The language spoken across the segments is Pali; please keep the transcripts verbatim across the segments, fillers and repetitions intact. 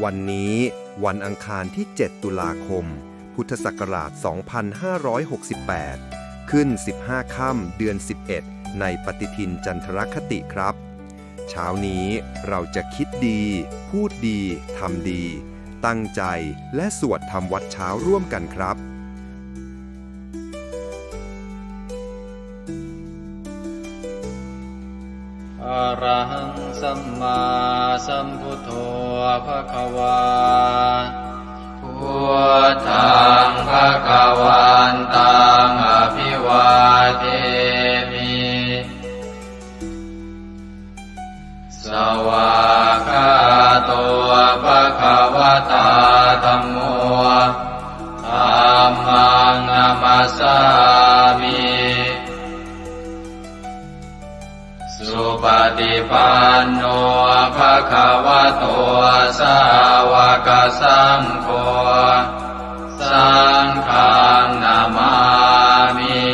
วันนี้วันอังคารที่ เจ็ด ตุลาคม พุทธศักราช สองพันห้าร้อยหกสิบแปด ขึ้น สิบห้า ค่ำ เดือน สิบเอ็ด ในปฏิทินจันทรคติครับ เช้านี้เราจะคิดดี พูดดี ทำดี ตั้งใจ และสวดทำวัตรเช้าร่วมกันครับ Arahaṃ sammāsambuddho bhagavā. Buddhaṃ bhagavantaṃ abhivādemi. Svākkhāto bhagavatā dhammo. Dhammaṃ namassāmi. Supaṭipanno bhagavato sāvakasaṅgho. Saṅghaṃ namāmi.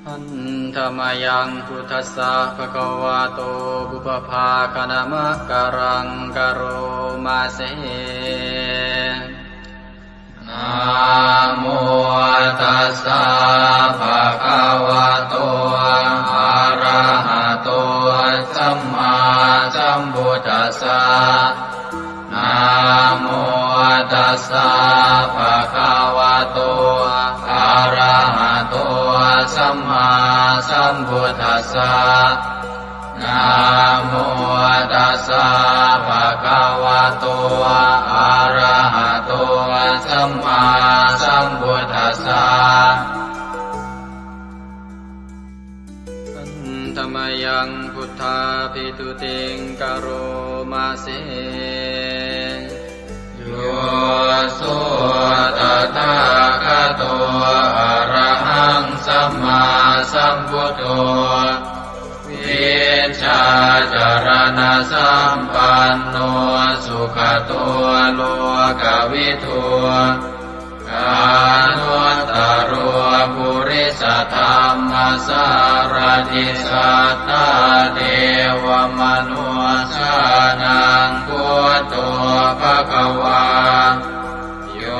Handa mayaṃ buddhassa bhagavato pubbabhāganamakāraṃ karoma se. Namo tassa bhagavato arahato sammāsambuddhassa. Namo tassa bhagavato arahato sammāsambuddhassa. Namo tassa bhagavato arahato sammāsambuddhassa. Handa mayaṃ buddhābhistutiṃ karoma se. Yo so tathāgato arahaṃ sammāsambuddho, vijjācaraṇasampanno sugato lokavidū, anuttaro purisadammasārathi satthā devamanussānaṃ buddho bhagavā. Yo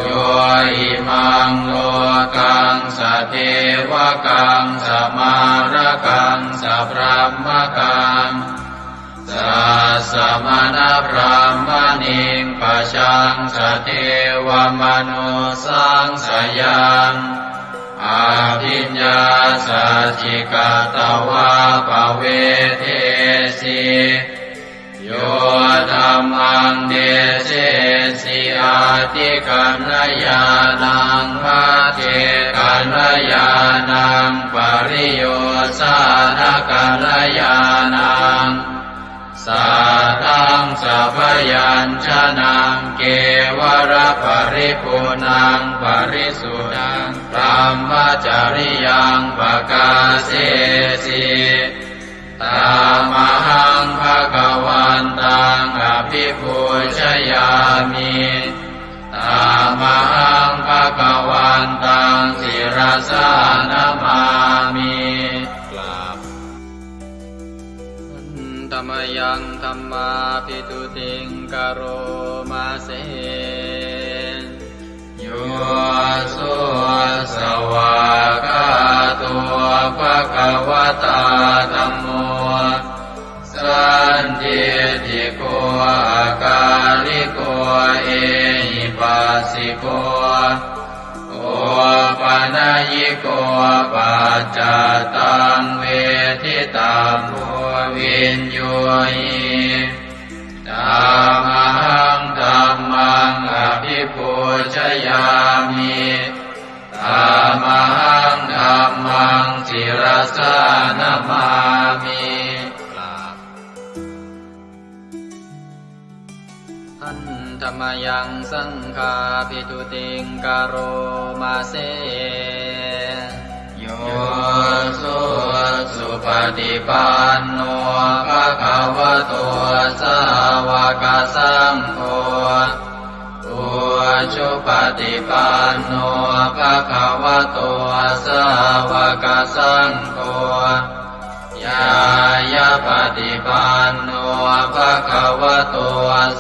imaṃ lokaṃ sadevakaṃ samārakaṃ sabrahmakaṃ sassamaṇabrāhmaṇiṃ pajaṃ sadevamanussāṃ sayaṃ abhiññāsacchikatvā pavedesi. Yo dhammaṃ desesi atthikaṇhāyānaṃ pacchekaṇhāyānaṃ pariyosānakaṇhāyānaṃ sātthaṃ sabyañjanaṃ kevalaparipuṇṇaṃ parisuddhaṃ brahmacariyaṃ pakāsesi. Tamahaṃ bhagavantaṃ abhipūjayāmi. Tamahaṃ bhagavantaṃ sirasā namāmi. กราบ Handa mayaṃ dhammābhistutiṃ karoma se. Yo so svākkhāto bhagavatā dhammo sandiṭṭhiko akāliko ehipassiko opanayiko paccattaṃ veditabbo viññūhi. Tamahaṃ dhammaṃ abhipūjayāmi. Tamahaṃ dhammaṃ sirasā namāmi. กราบ Handa mayaṃ saṅghābhistutiṃ karoma se. Yo so supaṭipanno bhagavato sāvakasaṅgho, ujupaṭipanno bhagavato sāvakasaṅgho, ñāyapaṭipanno bhagavato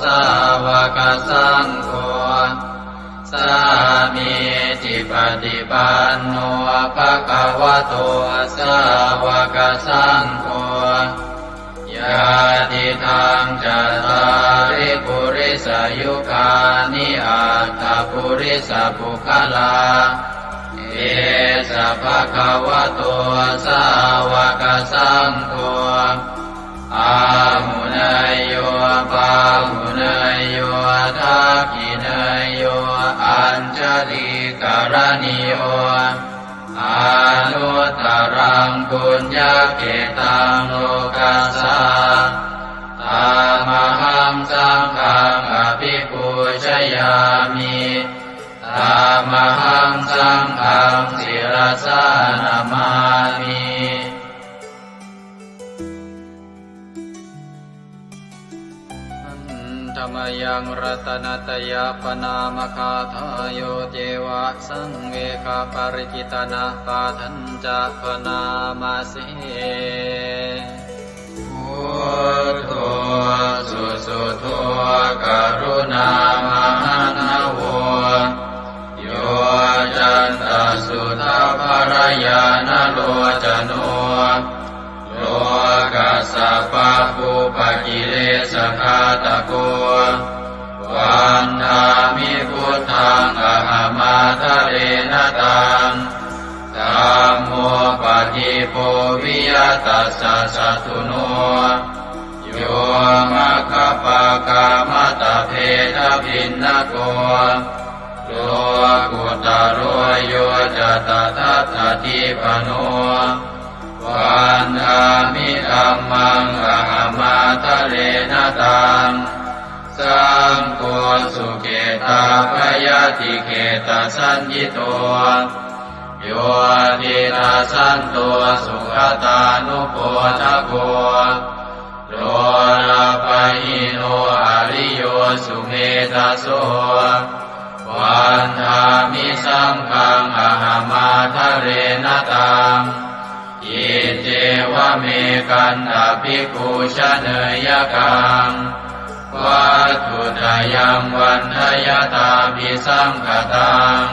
sāvakasaṅgho, sāmīcipaṭipanno bhagavato sāvakasaṅgho, yadidaṃ cattāri purisayugāni aṭṭha purisapuggalā, esa bhagavato sāvakasaṅgho, āhuneyyo pāhuneyyo dakkhiṇeyyo añjalikaraṇīyo, anuttaraṃ puññakkhettaṃ lokassā. Tamahaṃ saṅghaṃ abhipūjayāmi. Tamahaṃ saṅghaṃ sirasā namāmi. Handa mayaṃ ratanattayappaṇāmagāthāyo ceva saṃvegaparikittanapāṭhañca bhaṇāma se. Buddho susuddho karuṇāmahaṇṇavo, yoccantasuddhabbarañāṇalocano, lokassa pāpūpakilesaghātako, vandāmi buddhaṃ ahaṃ ādarena taṃ. Dhammo paṭibo viya tassa satthuno, yo maggapākamatabbhedabhinnako, lokuttaro yo ca tadatthadīpano, vandāmi dhammaṃ ahaṃ ādarena taṃ. Saṅgho sukhetabayātikhetasaññito, yo tiṇṇasanto sugatānupodako, lolapahīno ariyo sumedhaso, vandāmi saṅghaṃ ahaṃ ādarena taṃ. Iccevamekantabhikkhū janeyyakaṃ, vatthuttayaṃ vandayattābhisaṅkhataṃ,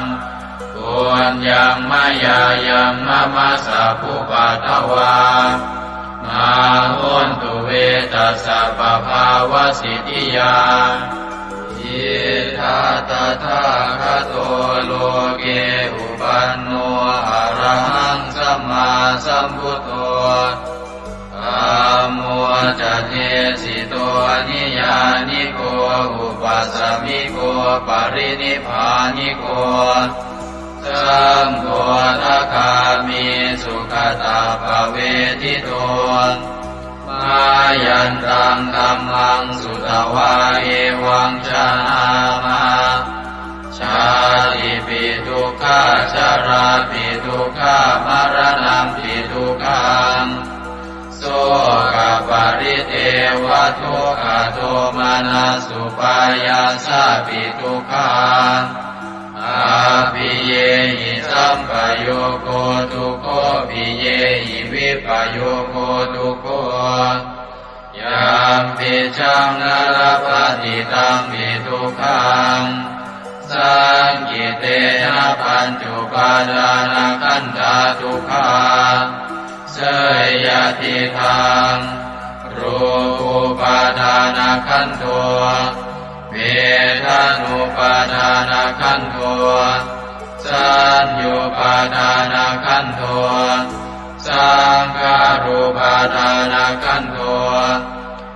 puññaṃ mayā yaṃ mama sabbupaddavā, mā hontu ve tassa pabhāvasiddhiyā. Idha tathāgato loke uppanno arahaṃ sammāsambuddho, dhammo ca desito niyyāniko upasamiko parinibbāniko, saṅgho sakāmi sugatappavedito, mayantaṃ dhammaṃ sutvā evaṃ janāma, jātipi dukkhā jarāpi dukkhā maraṇampi dukkhaṃ, sokaparidevadukkhadomanassupāyāsāpi dukkhaṃ, appiyehi sampayogo dukkho piyehi vippayogo dukkho, yampicchaṃ na labhati tampi dukkhaṃ, saṅkhittena pañcupādānakkhandhā dukkhā. Seyyathīdaṃ, rūpupādānakkhandho, vedanupādānakkhandho, saññupādānakkhandho, saṅkhārupādānakkhandho,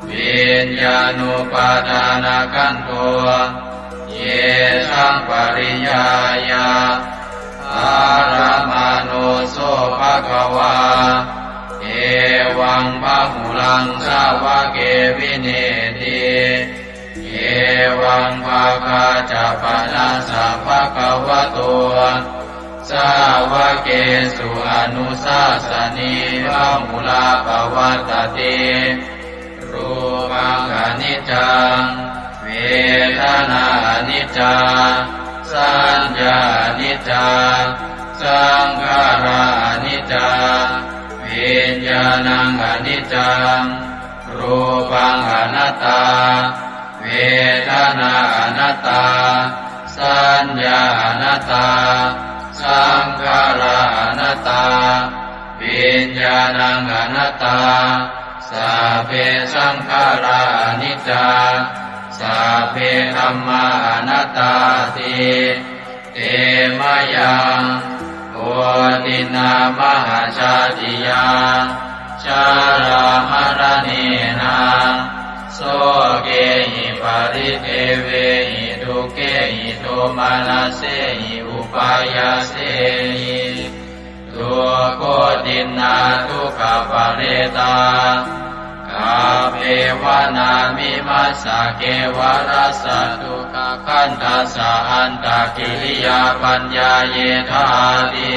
viññāṇupādānakkhandho, yesaṃ pariññāya dharamāno so bhagavā, evaṃ bahulaṃ sāvake vineeti, evaṃ bhāgā ca panassa bhagavato sāvakesu anusāsanī bahulā pavattati. Rūpaṃ aniccaṃ, vedanā aniccā, saññā aniccā, Saṅkhārā aniccā, viññāṇaṃ aniccaṃ, rūpaṃ anattā, vedanā anattā, saññā anattā, saṅkhārā anattā, viññāṇaṃ anattā. Sabbe saṅkhārā aniccā, sabbe dhammā anattāti. Te mayaṃ otiṇṇā mahajātiyā, jarāmaraṇena, sokehi paridevehi, dukkhehi domanassehi upāyāsehi. Dukkhotiṇṇā dukkhaparetā, kappeva nāmimassa kevalassa dukkhakhandhassa antakiriyā paññāyethāti.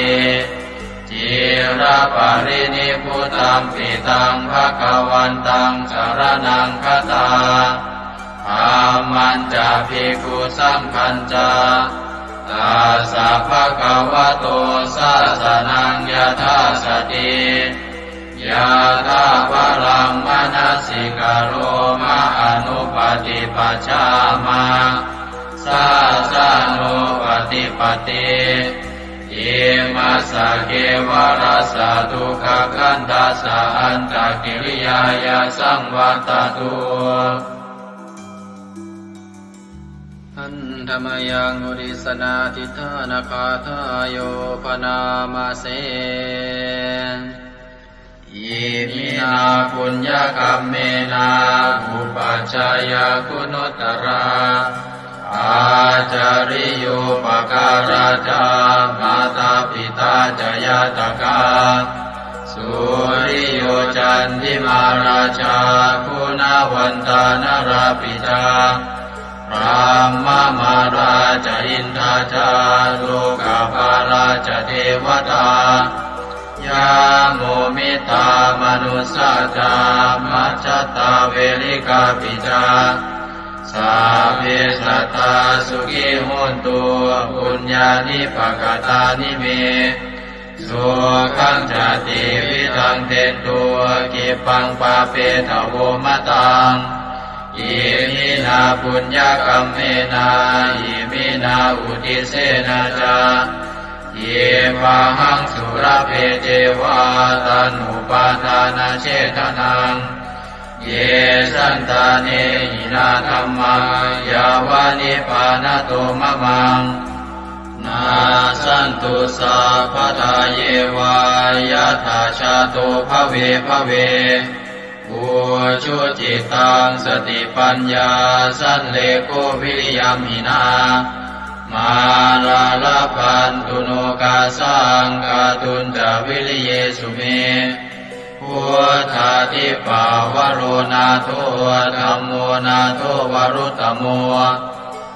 Ciraparinibbutampi taṃ bhagavantaṃ saraṇaṃ gatā, dhammañca bhikkhusaṅghañca, tassa bhagavato sāsanaṃ yathā sati, yathābalaṃ manasikaroma anuppaṭipajjhāma, sāsanūpaṭipatti. Imassa kevalassa dukkhakhandhassa antakiriyāya saṃvattatu. Handa mayaṃ uddissanādhiṭṭhānagāthāyo bhaṇāma se. Iminā puññakammena upajjhāyā guṇuttarā, ācariyūpakārā ca mātā pitā ca ñātakā, suriyo candimā rājā guṇavantā narāpi ca, brahmamārā ca indā ca lokapālā ca devatā, yamo mittā manussā ca majjhattā verikāpi ca, sabbe sattā sukhī hontu puññāni pakatāni me. Sukhañca tividhaṃ dentu khippaṃ pāpetha vo mataṃ. Iminā puññakammena iminā uddisena ca khippāhaṃ sulabhe ceva taṇhupādānachedanaṃ. Ye santāne hinā dhammā yāva nibbānato mamaṃ, nassantu sabbadā yeva yattha jāto bhave bhave. Ujucittaṃ satipaññā sallekho viriyamhinā, mārā labhantu nokāsaṃ kātuñca viriyesu me. Buddhādhipavaro nātho, dhammo nātho varuttamo,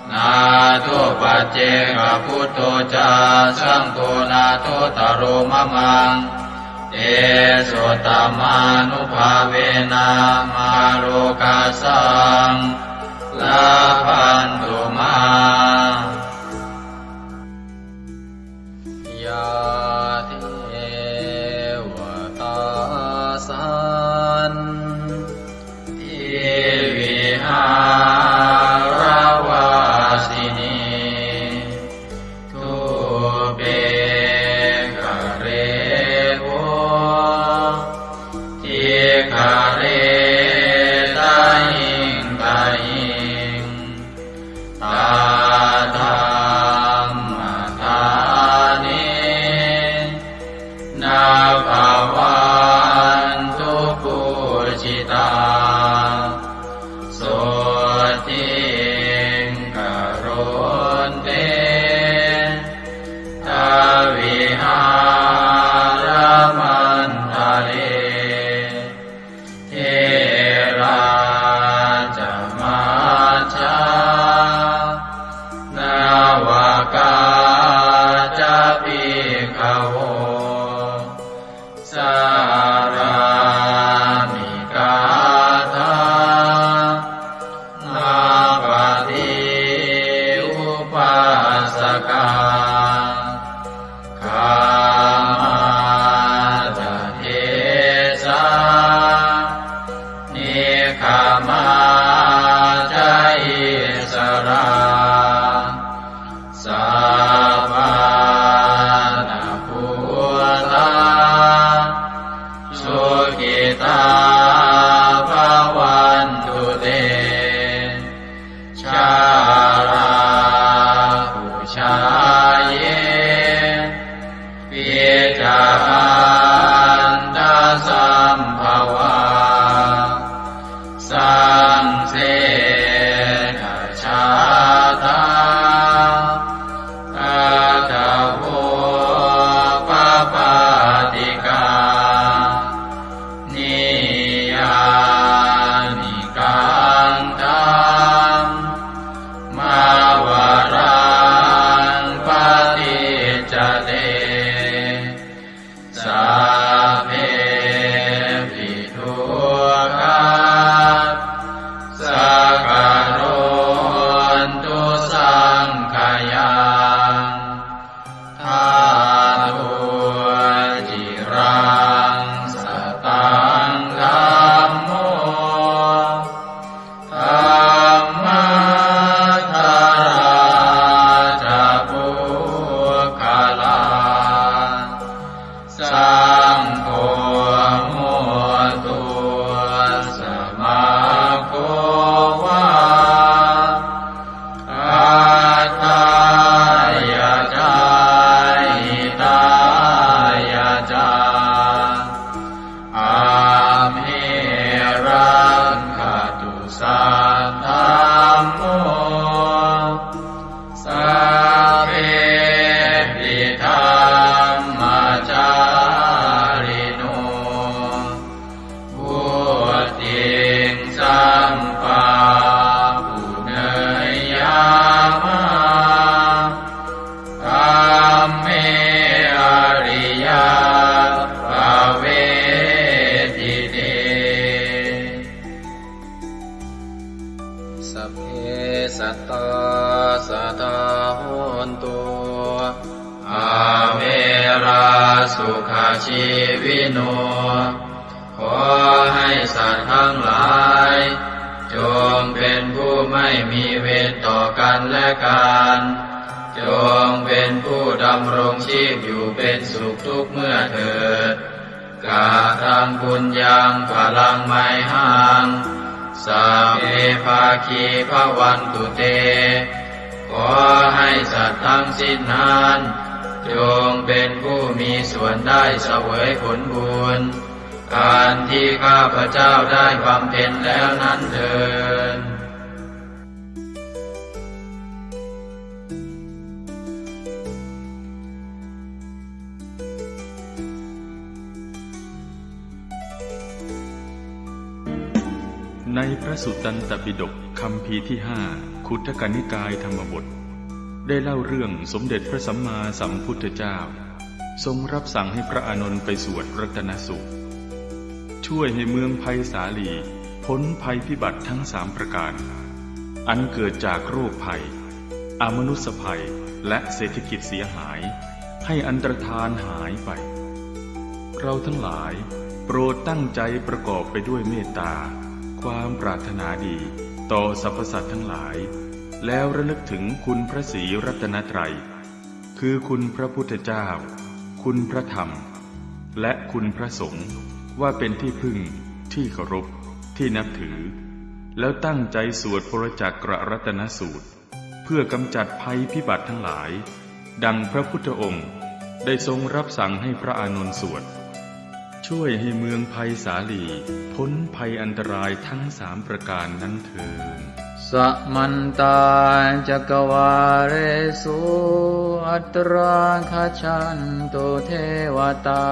nātho paccekabuddho ca, saṅgho nāthottaro mamaṃ. Tesottamānubhāvena mārokāsaṃ labhantu mā. Yā devatā santi vihāravāsinī, thūpe ghare bodhighare tahiṃ tahiṃ, tā dhammadānena bhavantu pūjitā. Sotthiṃ karontedha vihāramaṇḍale. Therā ca majjhā navakā ca bhikkhavo, sārāmikā dhammapaṭi upāsakā. Sukhajīvino ขอให้สัตว์ทั้งหลาย จงเป็นผู้ไม่มีเวรต่อกันและกัน จงเป็นผู้ดำรงชีพอยู่เป็นสุขทุกเมื่อเถิด Kataṃ puññaṃ phalaṃ mayhaṃ, sabbe bhāgī bhavantu te. ขอให้สัตว์ทั้งสิ้นนั้น จงเป็นผู้มีส่วนได้เสวยผลบุญ อันที่ข้าพเจ้าได้บำเพ็ญแล้วนั้นเทอญ ในพระสุตตันตปิฎกคัมภีร์ที่ห้า ขุททกนิกายธรรมบท ได้เล่าเรื่องสมเด็จพระสัมมาสัมพุทธเจ้า ทรงรับสั่งให้พระอานนท์ไปสวดรัตนสูตร ช่วยให้เมืองไพศาลีพ้นภัยพิบัติทั้งสามประการ อันเกิดจากโรคภัย อมนุสภัย และเศรษฐกิจเสียหาย ให้อันตรธานหายไป เราทั้งหลายโปรดตั้งใจประกอบไปด้วยเมตตา ความปรารถนาดีต่อสรรพสัตว์ทั้งหลาย แล้วระลึกถึงคุณพระศรีรัตนตรัย คือคุณพระพุทธเจ้า คุณพระธรรม และคุณพระสงฆ์ ว่าเป็นที่พึ่ง ที่เคารพ ที่นับถือ แล้วตั้งใจสวดปรจักกรัตนสูตร เพื่อกำจัดภัยพิบัติทั้งหลาย ดังพระพุทธองค์ได้ทรงรับสั่งให้พระอานนท์สวด ช่วยให้เมืองไพศาลีพ้นภัยอันตรายทั้งสามประการนั้นเทอญ Samantā cakkavāḷesu atrāgacchantu devatā.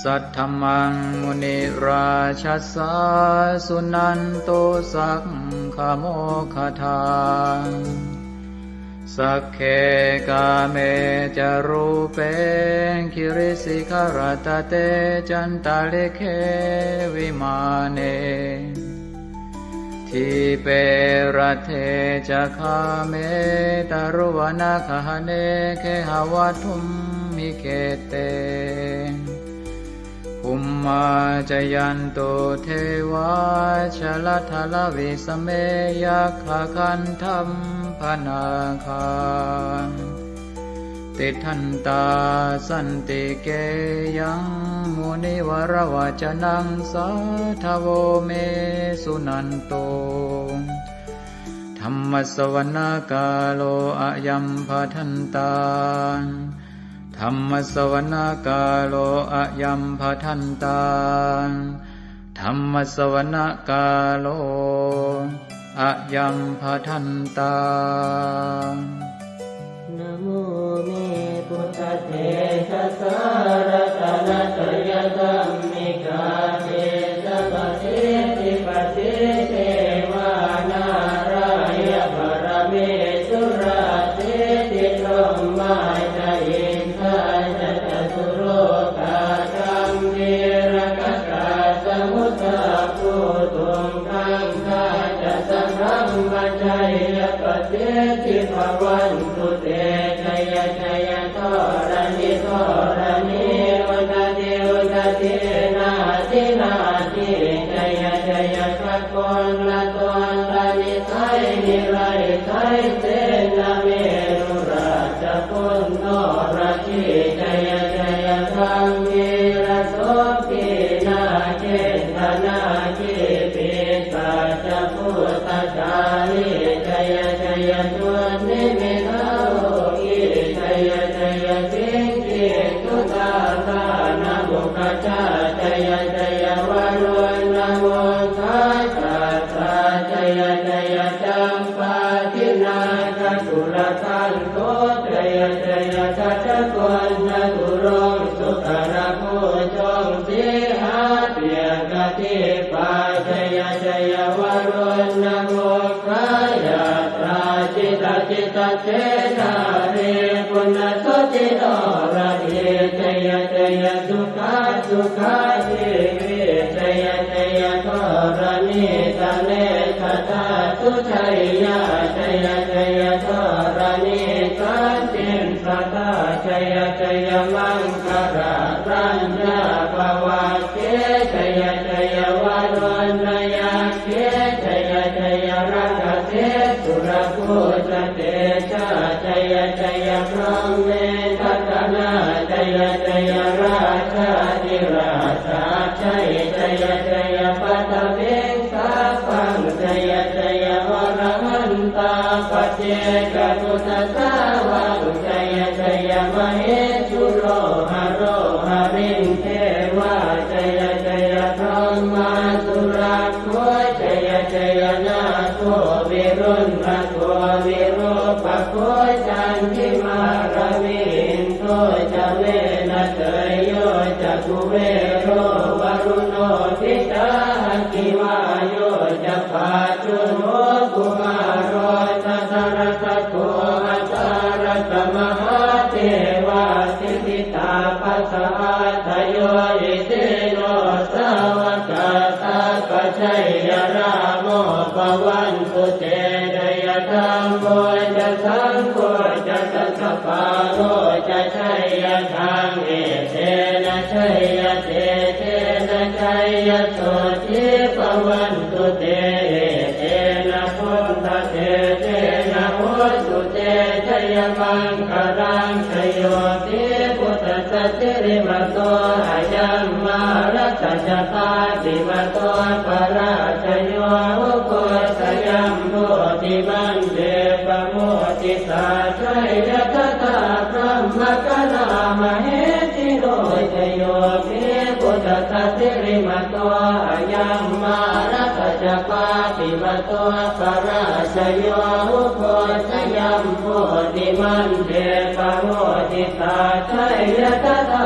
Saddhammaṃ munirājassa suṇantu saggamokkhadaṃ. Sagge kāme ca rūpe girisikharataṭe cantalikkhe vimāne, dīpe raṭṭhe ca gāme taruvanagahane gehavatthumhi khette, bhummā cāyantu devā jalathalavisame yakkhagandhabbanāgā, tiṭṭhantā santike yaṃ munivaravacanaṃ sādhavo me suṇantu. Dhammassavanakālo ayambhadantā. Dhammassavanakālo ayambhadantā. Dhammassavanakālo ayambhadantā. Namo me buddhatejasā ratanattayadhammikā tejapasiddhi pasīdevā nārāyaparamesurā siddhibrahmā ca indā ca catulokā gambhīrakkhakā samuddā bhūtuṃ gaṅgā ca sabrahmajayapasiddhi bhavantu te. Jaya jaya dharaṇi dharaṇī udadhi udadhī nadi nadī. Jaya jaya gagonlatonlanisai niraisai senamerurājaguṇḍho radhī. Jaya jaya gambhīrasombhī nāgendanāgī pisācabhūtakālī. Jaya jaya dunnimittarogī. Jaya jaya siṅgī sudādānamukhajā. Jaya jaya varuṇṇamukhasātrā. Jaya jaya campādināgakulagantho. Jaya jaya gajagonnaturaṅga sukarabhujaṅga sīhabyagghadīpā. Jaya jaya varuṇṇamukhayātrā jita jita senārī puna suddhi noradī. Jaya jaya sukhā sukhā jīvī. Jaya jaya dharaṇītale sadā sujayyā. Jaya jaya dharaṇī santin sadā. Jaya jaya maṅkarāraññā bhavagge jaya jaya varuṇṇayakkhe jaya jaya rakkhase surabhūjatejā jaya jaya brahmendagaṇā jaya jaya rājādhirājasājjai jaya jaya paṭhaviṃ sabbaṃ jaya jaya arahantā paccekabuddhasāvaṃ jaya jaya mahesuro haro harindevā jaya jaya brahmā surakkho jaya jaya nāgo viruḷhako virūpakkho candimā ravi indo ca venateyyo ca kuvero varuṇopi ca aggi vāyo ca pājuṇho kumāro dhataraṭṭhako aṭṭhārasa mahādevā siddhitāpasaādayo isino sāvakā sabbā jaya rāmo bhavantu te jaya dhammo ca saṅgho ca dasapālo ca jaya dhamme etena jaya tejena jaya sotthī bhavantu te etena buddhatejena hotu te jayamaṅgalaṃ jayo hi buddhassa sirīmato ayaṃ mārassa ca pāpimato parājayo ugghosayuṃ bodhimaṇḍe pamoditā jaya tadā brahmagaṇā mahesino jayo hi buddhassa sirīmato ayaṃ mārassa ca pāpimato parājayo ugghosayuṃ bodhimaṇḍe pamoditā jaya tadā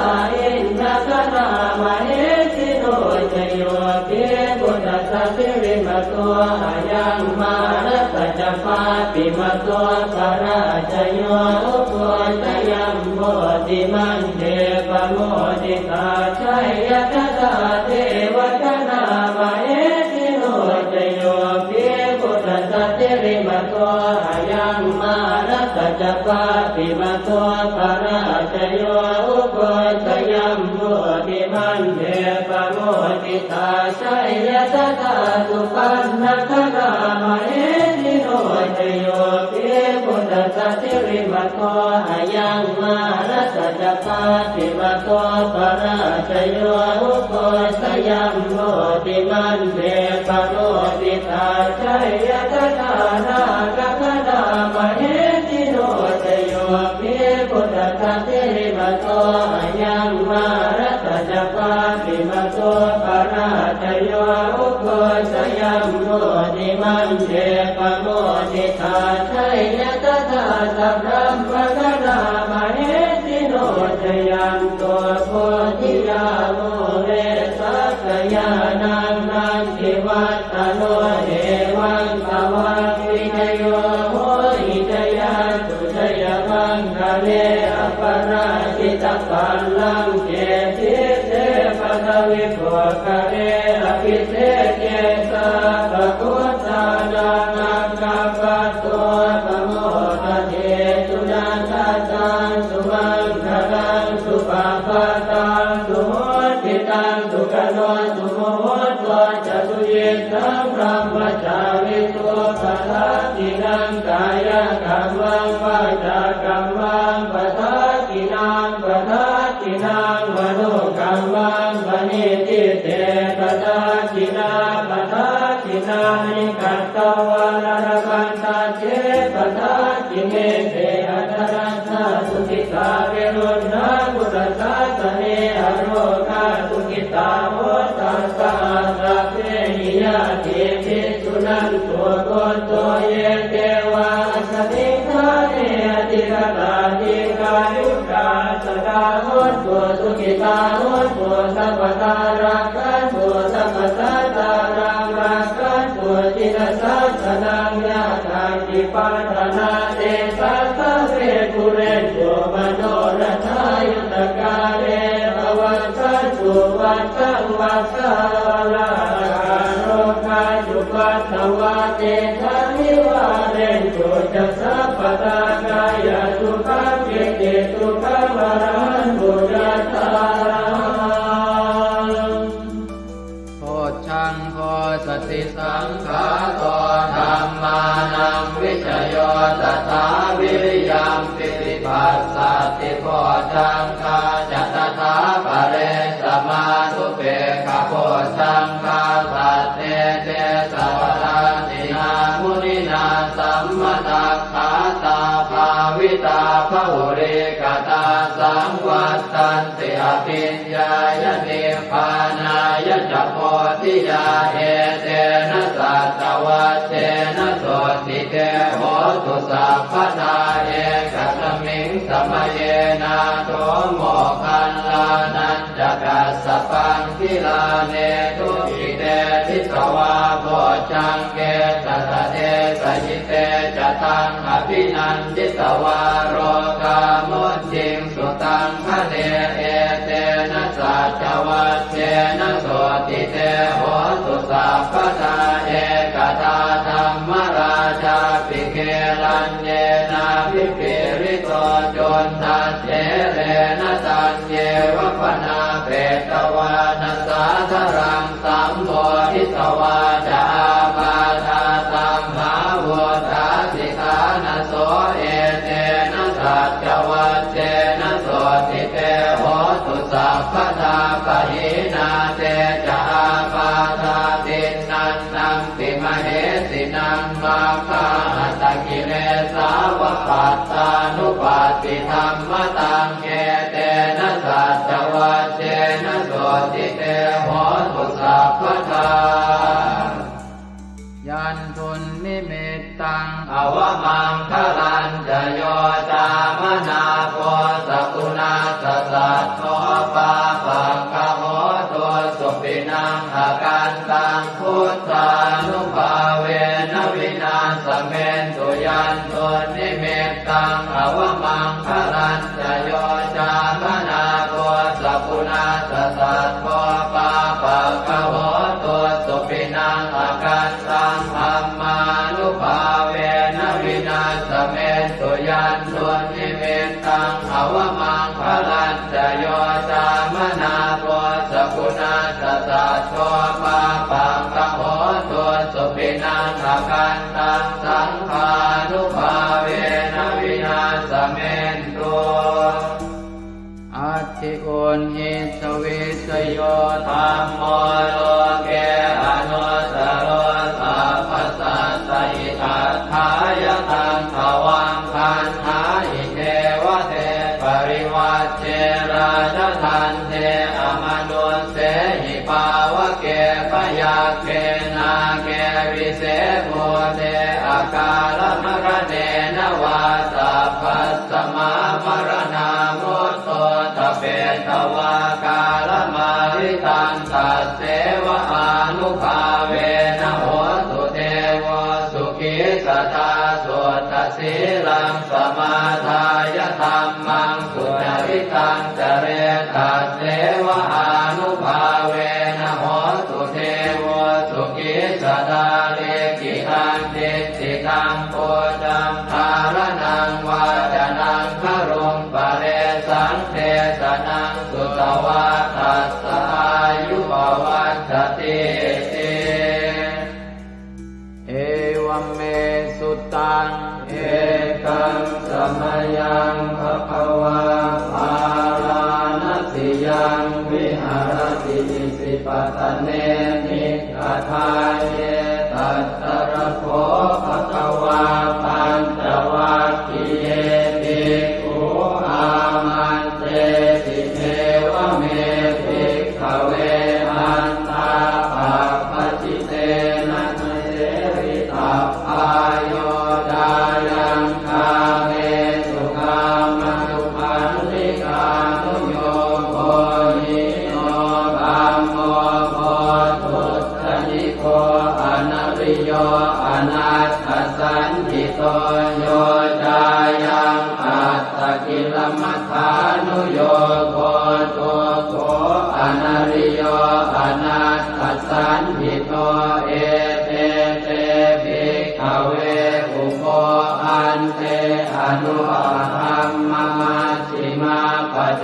indagaṇā mahesino jayo hi buddhassa sirīmato ayaṃ mārassa ca pāpimato parājayo ugghosayuṃ bodhimaṇḍe pamoditā jaya tadā devagaṇā mahesino jayo hi buddhassa sirīmato ayaṃ mārassa ca pāpimato parājayo ugghosayuṃ bodhimaṇḍe pamoditā jaya tadā supaṇṇagaṇā mahesino jayo hi buddhassa sirīmato ayaṃ mārassa ca pāpimato parājayo ugghosayuṃ bodhimaṇḍe pamoditā jaya tadā nāgagaṇā mahesino jayo hi buddhassa sirīmato ayaṃ mārassa ca pāpimato parājayo ugghosayuṃ bodhimaṇḍe pamoditā jaya tadā sabrahmagaṇā mahesino jayanto bodhiyā mūle sakyānaṃ nandivaḍ ḍhano evaṃ tvaṃ vijayo hohi jayassu jayamaṅgale aparājitapallaṅke sīse paṭhavipokkhare abhiseke sabbabuddhānaṃ aggappatto pamodati. Sunakkhattaṃ sumaṅgalaṃ supabhātaṃ suhuṭṭhitaṃ sukhaṇo sumuhutto ca suyiṭṭhaṃ brahmacārisu padakkhiṇaṃ kāyakammaṃ vācākammaṃ padakkhiṇaṃ padakkhiṇaṃ manokammaṃ paṇidhī te padakkhiṇā padakkhiṇāni katvāna labhantatthe padakkhiṇe. Te atthaladdhā sukhitā viruḷhā buddhasāsane arogā sukhitā hotha saha sabbehi ñātibhi. Suṇantu bhonto ye devā asmiṃ ṭhāne adhigatā dīghāyukā sadā hontu sukhitā hontu sabbadā rakkhantu sabbasattānaṃ rakkhantu jinasāsanaṃ. Yā kāci patthanā tesaṃ sabbe pūrentu manorathā yuttakāle pavassantu vassaṃ vassāvalāhakā. Rogā cupaddavā tesaṃ nivārentu ca sabbadā. Kāyasukhaṃ cittisukhaṃ arahantu Bojjhaṅgo satisaṅkhāto dhammānaṃ vicayo tathā viriyampīti passaddhi bojjhaṅgā ca tathāpare samādhupekkhabojjhaṅgā sattete sabbadassinā muninā sammadakkhātā bhāvitā bahulīkatā saṃvattanti abhiññāya nibbānāya ca bodhiyā etena saccavajjena sotthi te hotu sabbadā. Ekasmiṃ samaye nātho moggallānañca kassapaṃ gilāne dukkhite disvā bojjhaṅge satta desayi te ca taṃ abhinanditvā rogā mucciṃsu taṃ khaṇe etena saccavajjena sotthi te hotu sabbadā. Ekadā dhammarājāpi gelaññenābhipīḷito cundattherena taññeva bhaṇāpetvāna sādaraṃ sammoditvā ca ābādhā tamhā vuṭṭhāsi ṭhānaso etena saccavajjena sotthi te hotu sabbadā. Pahīnā te ca ābādhā tiṇṇannampi mahesinaṃ maggāhatakilesāva pattānuppattidhammataṃ etena saccavajjena sotthi te hotu sabbadā. Yandunnimittaṃ avamaṅgalañca yo cāmanāpo sakuṇassa saddo pāpaggaho dussupinaṃ akantaṃ buddhānubhāvena vināsamentu. Yandunnimittaṃ avamaṅgalañca yo cāmanāpo sakuṇassa saddo pāpaggaho dussupinaṃ akantaṃ dhammānubhāvena vināsamentu. Yandunnimittaṃ avamaṅgalañca yo cāmanāpo sakuṇassa saddo pāpaggaho dussupinaṃ akantaṃ saṅghānubhāvena vināsamentu. Atthi uṇhissa vijayo dhammo loke anuttaro sabbasattahitatthāya taṃ tvaṃ gaṇhāhi devate. Parivajje rājadaṇḍe amanussehi pāvake byagghe nāge vise bhūte akālamaraṇena vā sabbasmā maraṇā mutto ṭhapetvā kālamāritaṃ tasseva ānubhāvena hotu devo sukhī sadā. Suddhasīlaṃ samādāya dhammaṃ sucaritaṃ care tasseva ānubhāvena hotu devo sukhī sadā. Likkhitaṃ cintitaṃ pūjaṃ dhāraṇaṃ vācanaṃ garuṃ paresaṃ desanaṃ sutvā tassa āyu pavaḍḍhatīti. Evaṃ me sutaṃ. Ekaṃ samayaṃ bhagavā bārāṇasiyaṃ viharati isipatane migadāye. Tatra kho bhagavā pañcavaggiye bhikkhū āmantesi: Evaṃ me bhikkhave antā pabbajitena na sevitabbā. Yo cāyaṃ kāmesu kāmasukhallikānuyogo hīno gammo pothujjaniko anariyo anatthasañhito. Yo cāyaṃ attakilamathānuyogo dukkho anariyo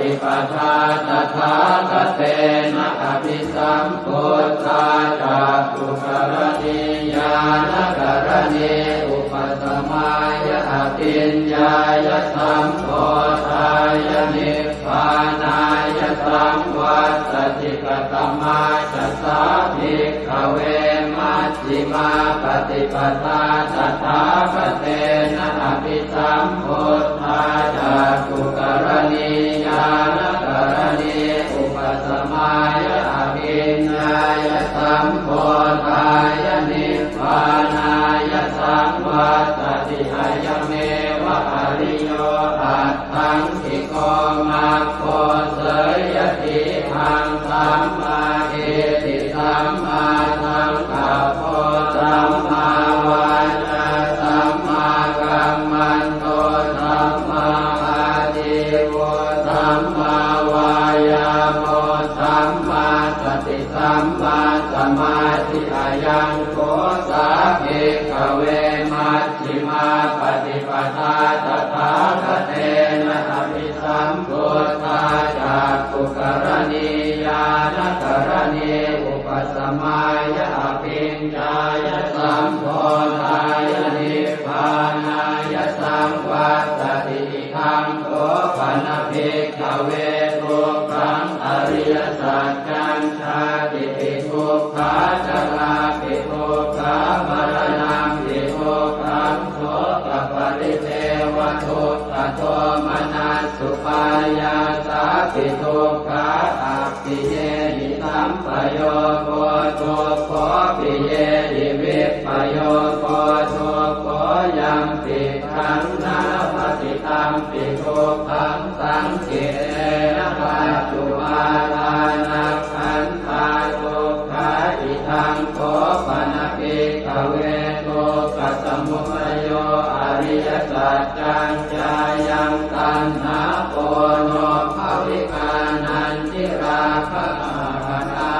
paṭipadā tathāgatena abhisambuddhā cakkhukaraṇī ñāṇakaraṇī upasamāya abhiññāya sambodhāya nibbānāya saṃvattati. Katamā ca sā bhikkhave maj jhimā paṭipadā tathāgatena abhisambuddhā cakkhukaraṇī ñāṇakaraṇī upasamāya abhiññāya sambodhāya nibbānāya saṃvattati. Ayameva ariyo aṭṭhaṅgiko maggo. Seyyathīdaṃ: sammādiṭṭhi sammāsaṅkappo sammāvācā sammākammanto sammāājīvo sammāvāyāmo sammāsati sammāsamādhi. Ayaṃ kho sā bhikkhave majjhimā paṭipadā tathāgatena abhi sambuddhā cakkhukaraṇī ñāṇakaraṇī upasamāya abhiññāya sambodhāya nibbānāya saṃvattati. Idaṃ kho pana bhikkhave dukkhaṃ ariyasaccaṃ. Jātipi dukkhā jarāpi dukkhā maraṇampi dukkhaṃ sokaparidevadukkhadomanassupāyāsāpi dukkhā appiyehi sampayogo dukkho piyehi vippayogo dukkho yampicchaṃ na labhati tampi dukkhaṃ saṅkhittena pañcupādānakkhandhā dukkhā. Idaṃ kho pana bhikkhave dukkhasamudayo ariyasaccaṃ. Yāyaṃ taṇhā ponobbhavikā nandirāgasahagatā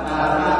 tatra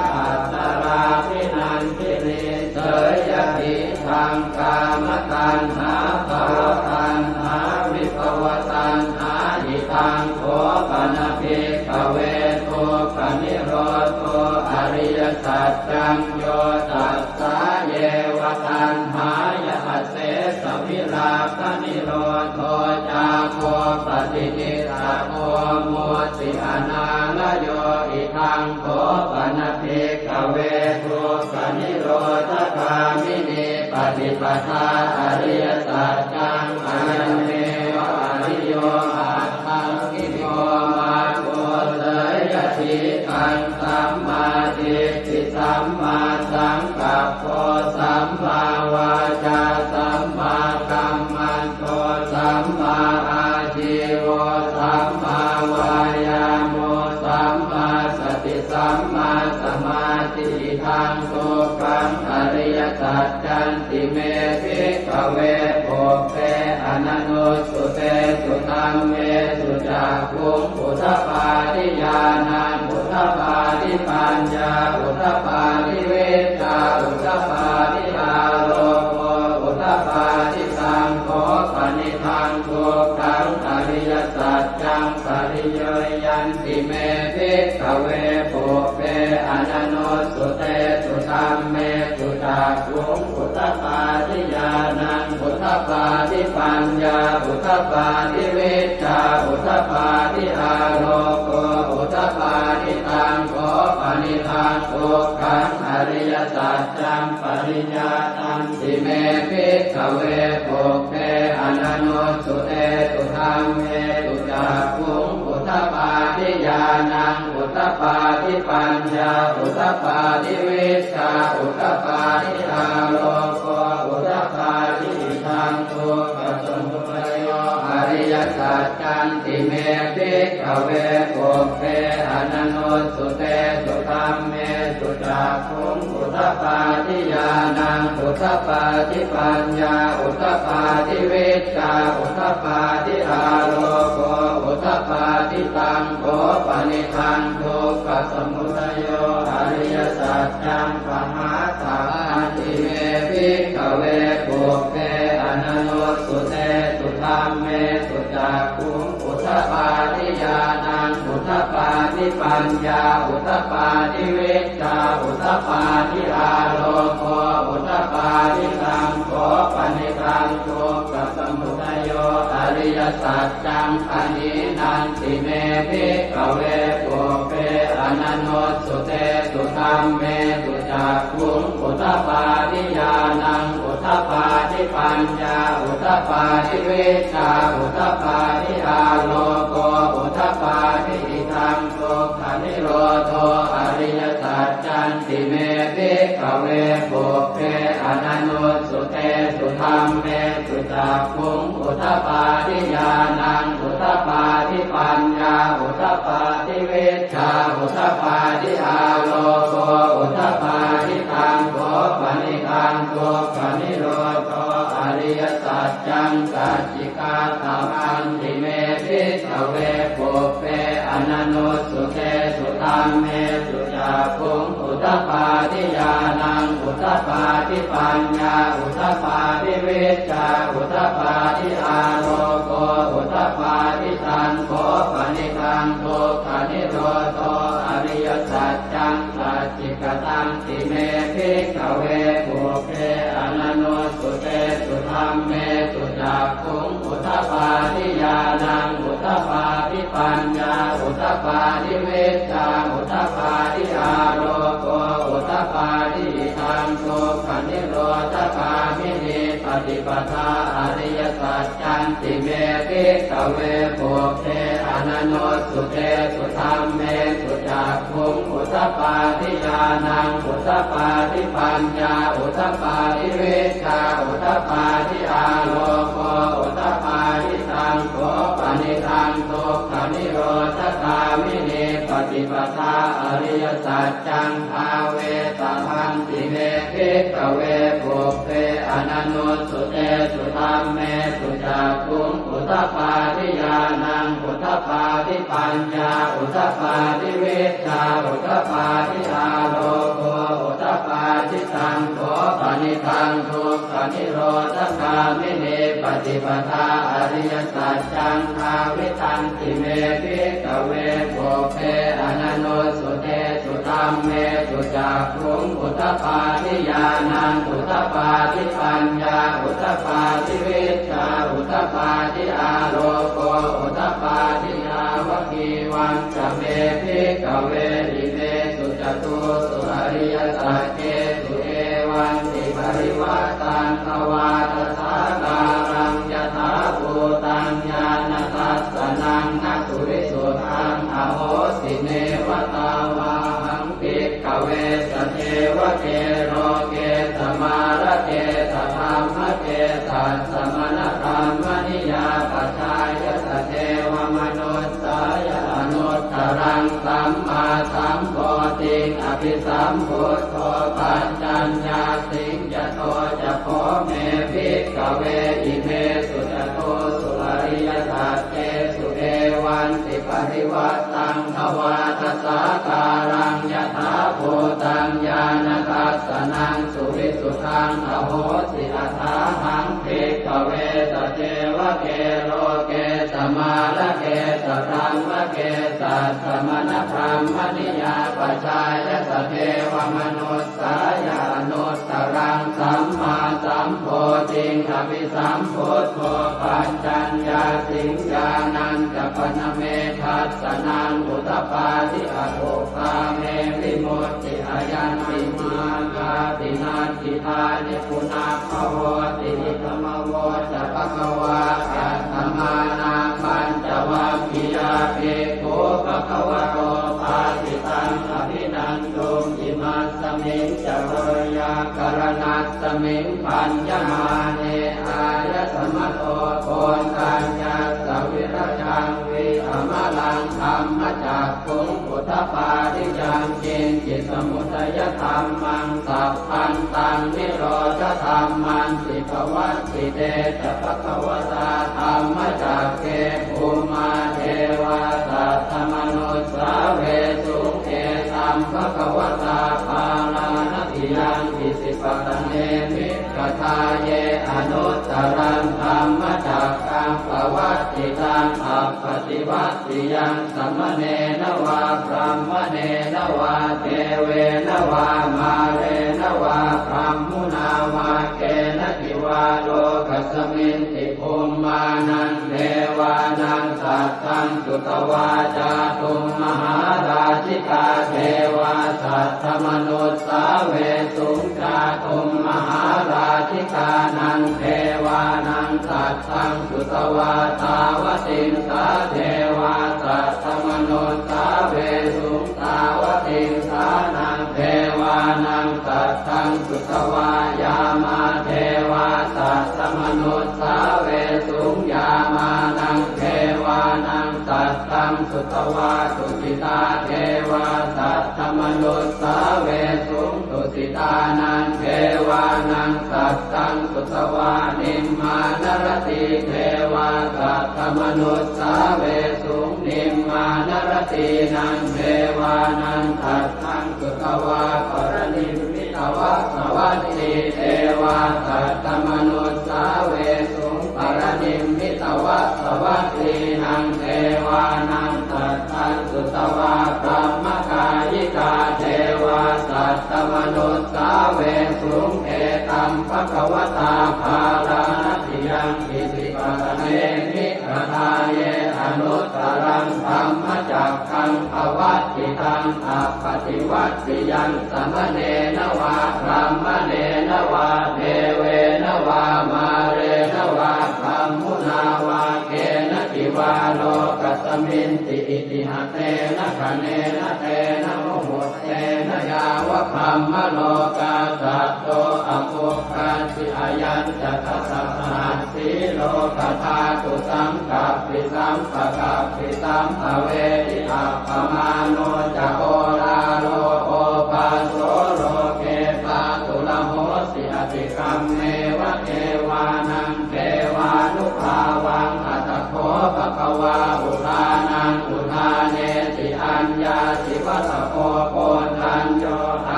tatrābhinandinī seyyathī daṃ kāmataṇhā bhavataṇhā vibhavataṇhā. Idaṃ kho pana bhikkhave dukkhanirodho ariyasaccaṃ. Yo tassāyeva taṇhāya asesavirāganirodho cāgo paṭinissaggo mutti anālayo. Idaṃ kho pana bhikkhave dukkhanirodhagāminī paṭipadā ariyasaccaṃ. Ayameva ariyo aṭṭhaṅgiko maggo. Seyyathīdaṃ: sammādiṭṭhi sammāsaṅkappo sammāvācā sammākammanto sammāājīvo sammāvāyāmo sammāsati sammāsamādhi. Idaṃ dukkhaṃ ariyasaccanti me bhikkhave pubbe ananussutesu dhammesu cakkhuṃ udapādi ñāṇaṃ udapādi paññā udapādi vijjā udapādi āloko udapādi. Taṃ kho panidaṃ dukkhaṃ ariyasaccaṃ pariññeyyanti me bhikkhave pubbe ananussutesu dhammesu cakkhuṃ udapādi ñāṇaṃ udapādi paññā udapādi vijjā udapādi āloko udapādi. Taṃ kho panidaṃ dukkhaṃ ariyasaccaṃ pariññātanti me bhikkhave pubbe ananussutesu dhammesu cakkhuṃ udapādi ñāṇaṃ udapādi paññā udapādi vijjā udapādi āloko udapādi. Idaṃ dukkhasamudayo ariyasaccanti me bhikkhave pubbe ananussutesu dhammesu cakkhuṃ udapādi ñāṇaṃ udapādi paññā udapādi vijjā udapādi āloko udapādi. Taṃ kho panidaṃ dukkhasamudayo ariyasaccaṃ pahātabbanti me bhikkhave pubbe ananussutesu dhammesu cakkhuṃ udapādi ñāṇaṃ udapādi paññā udapādi vijjā udapādi āloko udapādi taṃ kho panidaṃ dukkhasamudayo ariyasaccaṃ pahīnanti me bhikkhave pubbe ananussutesu dhammesu cakkhuṃ udapādi ñāṇaṃ udapādi paññā udapādi vijjā udapādi āloko udapādi idaṃ dukkhanirodho ariyasaccanti me bhikkhave pubbe ananussutesu dhammesu cakkhuṃ udapādi ñāṇaṃ udapādi paññā udapādi vijjā udapādi āloko udapādi taṃ kho panidaṃ dukkhanirodho ariyasaccaṃ sacchikātamanti me bhikkhave pubbe ananussutesu dhammesu cakkhuṃ udapādi ñāṇaṃ udapādi paññā udapādi vijjā udapādi āloko udapādi taṃ kho panidaṃ dukkhanirodho ariyasaccaṃ sacchikatanti me bhikkhave pubbe ananussutesu dhammesu cakkhuṃ udapādi ñāṇaṃ udapādi paññā udapādi vijjā udapādi āloko udapādi idaṃ dukkhanirodhagāminī paṭipadā ariyasaccanti me bhikkhave pubbe ananussutesu dhammesu cakkhuṃ udapādi ñāṇaṃ udapādi paññā udapādi vijjā udapādi āloko udapādi taṃ kho panidaṃ dukkhanirodhagāminī paṭipadā ariyasaccaṃ bhāvetabbanti me bhikkhave pubbe ananussutesu dhammesu cakkhuṃ udapādi ñāṇaṃ udapādi paññā udapādi vijjā udapādi āloko udapādi taṃ kho panidaṃ dukkhanirodhagāminī paṭipadā ariyasaccaṃ bhāvitanti me bhikkhave pubbe ananussutesu dhammesu cakkhuṃ udapādi ñāṇaṃ udapādi paññā udapādi vijjā udapādi āloko udapādi yāvakīvañca me bhikkhave imesu catūsu ariyasaccesu evantiparivaṭṭaṃ dvādasākāraṃ yathābhūtaṃ ñāṇadassanaṃ na suvisuddhaṃ ahosi neva tāvāhaṃ bhikkhave sadevake loke samārake sadhammake sassamaṇabrāhmaṇiyā pajāya sadevamanussāya anuttaraṃ sammāsambodhiṃ abhisambuddho paccaññāsiṃ. Yato ca kho me bhikkhave imesu catūsu ariyasaccesu evantiparivaṭṭaṃ dvādasākāraṃ yathābhūtaṃ ñāṇadassanaṃ suvisuddhaṃ ahosi athāhaṃ bhikkhave sadevake loke samārake sabrahmake sassamaṇabrāhmaṇiyā pajāya sadevamanussāya anuttaraṃ sammāsambodhiṃ abhisambuddho paccaññāsiṃ. Ñāṇañca pana me dassanaṃ udapādi akuppā me vimutti ayaṃ nibbānāti natthi dāni punabbhavoti. Idamavoca bhagavā. Attamanā pañcavaggiyā bhikkhū bhagavato bhāsitaṃ abhinanduṃ. Imasmiñca veyyākaraṇasmiṃ bhaññamāne āyasmato koṇḍaññassa virajaṃ vītamalaṃ dhammacakkhuṃ udapādi yaṅkiñci samudayadhammaṃ sabbantaṃ nirodhadhammanti. Pavattite ca bhagavatā dhammacakke bhummā devā saddamanussāvesuṃ: Etaṃ bhagavatā Bārāṇasiyaṃ Isipatane Migadāye anuttaraṃ dhammacakkaṃ pavattitaṃ taṃ appaṭivattiyaṃ samaṇena vā brāhmaṇena vā devena vā mārena vā brahmunā vā kenaci vā lokasminti bhummānaṃ devānaṃ saddaṃ sutvā cātummahārājikā devā saddamanussāvesuṃ. Cātummahārājikānaṃ devānaṃ saddaṃ sutvā tāvatiṃsā devā saddamanussāvesuṃ. Tāvatiṃsānaṃ devānaṃ saddaṃ sutvā yāmā devā saddamanussāvesuṃ. Yāmānaṃ devānaṃ saddaṃ sutvā tusitā devā saddamanussāvesuṃ. Tusitānaṃ devānaṃ saddaṃ sutvā nimmānaratī devā saddamanussāvesuṃ. Nimmānaratīnaṃ devānaṃ saddaṃ sutvā paranimmitavasavatī devā saddamanussāvesuṃ. Paranimmitavasavattīnaṃ devānaṃ saddaṃ sutvā brahmakāyikā devā saddamanussāvesuṃ. Etaṃ bhagavatā bārāṇasiyaṃ isipatane migadāye anuttaraṃ dhammacakkaṃ pavattitaṃ appaṭivattiyaṃ samaṇena vā brāhmaṇena vā devena vā mārena vā brahmunā vā kenaci vā lokasminti. Itiha tena khaṇena tena muhuttena yāva brahmalokā saddo abbhuggacchi. Ayañca dasasahassī lokadhātu saṅkappi sampakappi sampavedhi. Appamāṇo ca oḷāro obhāso loke pāturahosi atikkammeva devānaṃ devānubhāvaṃ. Atha kho bhagavā udānaṃ udānesi: Aññāsi vata bho Koṇḍañño,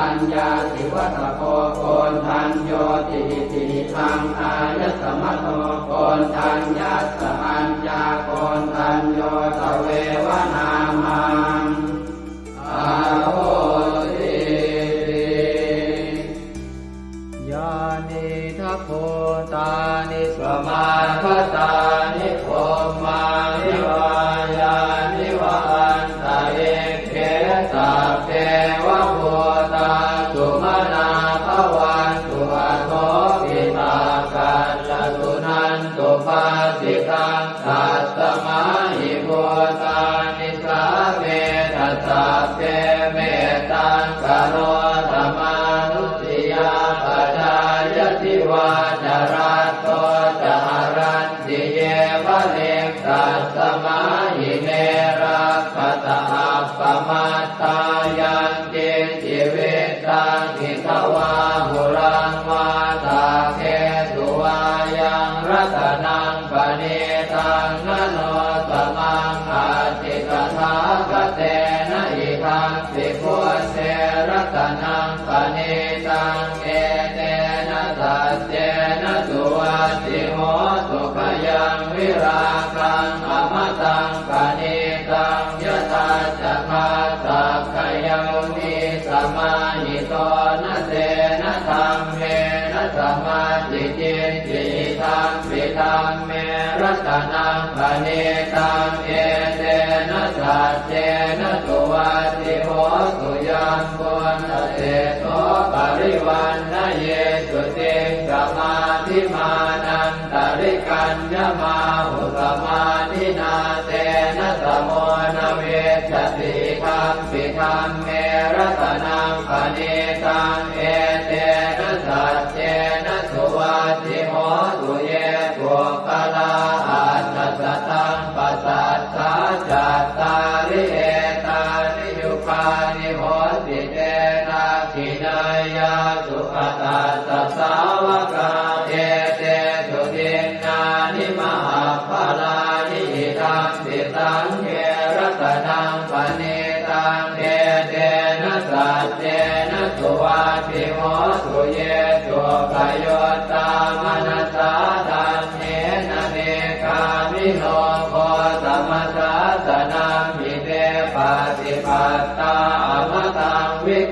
aññāsi vata bho Koṇḍaññoti. Itihidaṃ āyasmato Koṇḍaññassa aññākoṇḍañño tveva nāmaṃ ahosīti. Yānīdha bhūtāni samāgatāni bhummāni vā yāni va antalikkhe, sabbeva bhūtā sumanā bhavantu, athopi sakkacca suṇantu bhāsitaṃ. Tasmā hi bhūtā nisāmetha sabbe, mettaṃ karotha mānusiyā pajāya, divā ca ratto ca haranti ye baliṃ, tasmā hi ne rakkhatha appamattā. Yaṅ kiñci vittaṃ idha vā huraṃ vā, saggesu vā yaṃ ratanaṃ paṇītaṃ, na no samaṃ atthi tathāgatena, idampi buddhe ratanaṃ paṇītaṃ, etena saccena suvatthi hotu. Khayaṃ virāgaṃ amataṃ paṇītaṃ, yadajjhagā sakyamunī samāhito, na tena dhammena samatthi kiñci, idampi dhamme ratanaṃ paṇītaṃ, etena saccena suvatthi hotu. Yambuddhaseṭṭho parivaṇṇayī suciṃ, samādhimānan tarikaññamāhu, samādhinā tena samo na vijjati, idampi dhamme ratanaṃ paṇītaṃ, etena saccena suvatthi hotu. Ye puggalā aṭṭha sataṃ pasaṭṭhā, cattāri etāni yugāni honti, te dakkhiṇeyyā sugatassa sāvakā, etesu dinnāni mahapphalāni, idampi saṅghe ratanaṃ paṇītaṃ, etena saccena suvatthi hotu. Ye suppayuttā manasā daḷhena, nikkāmino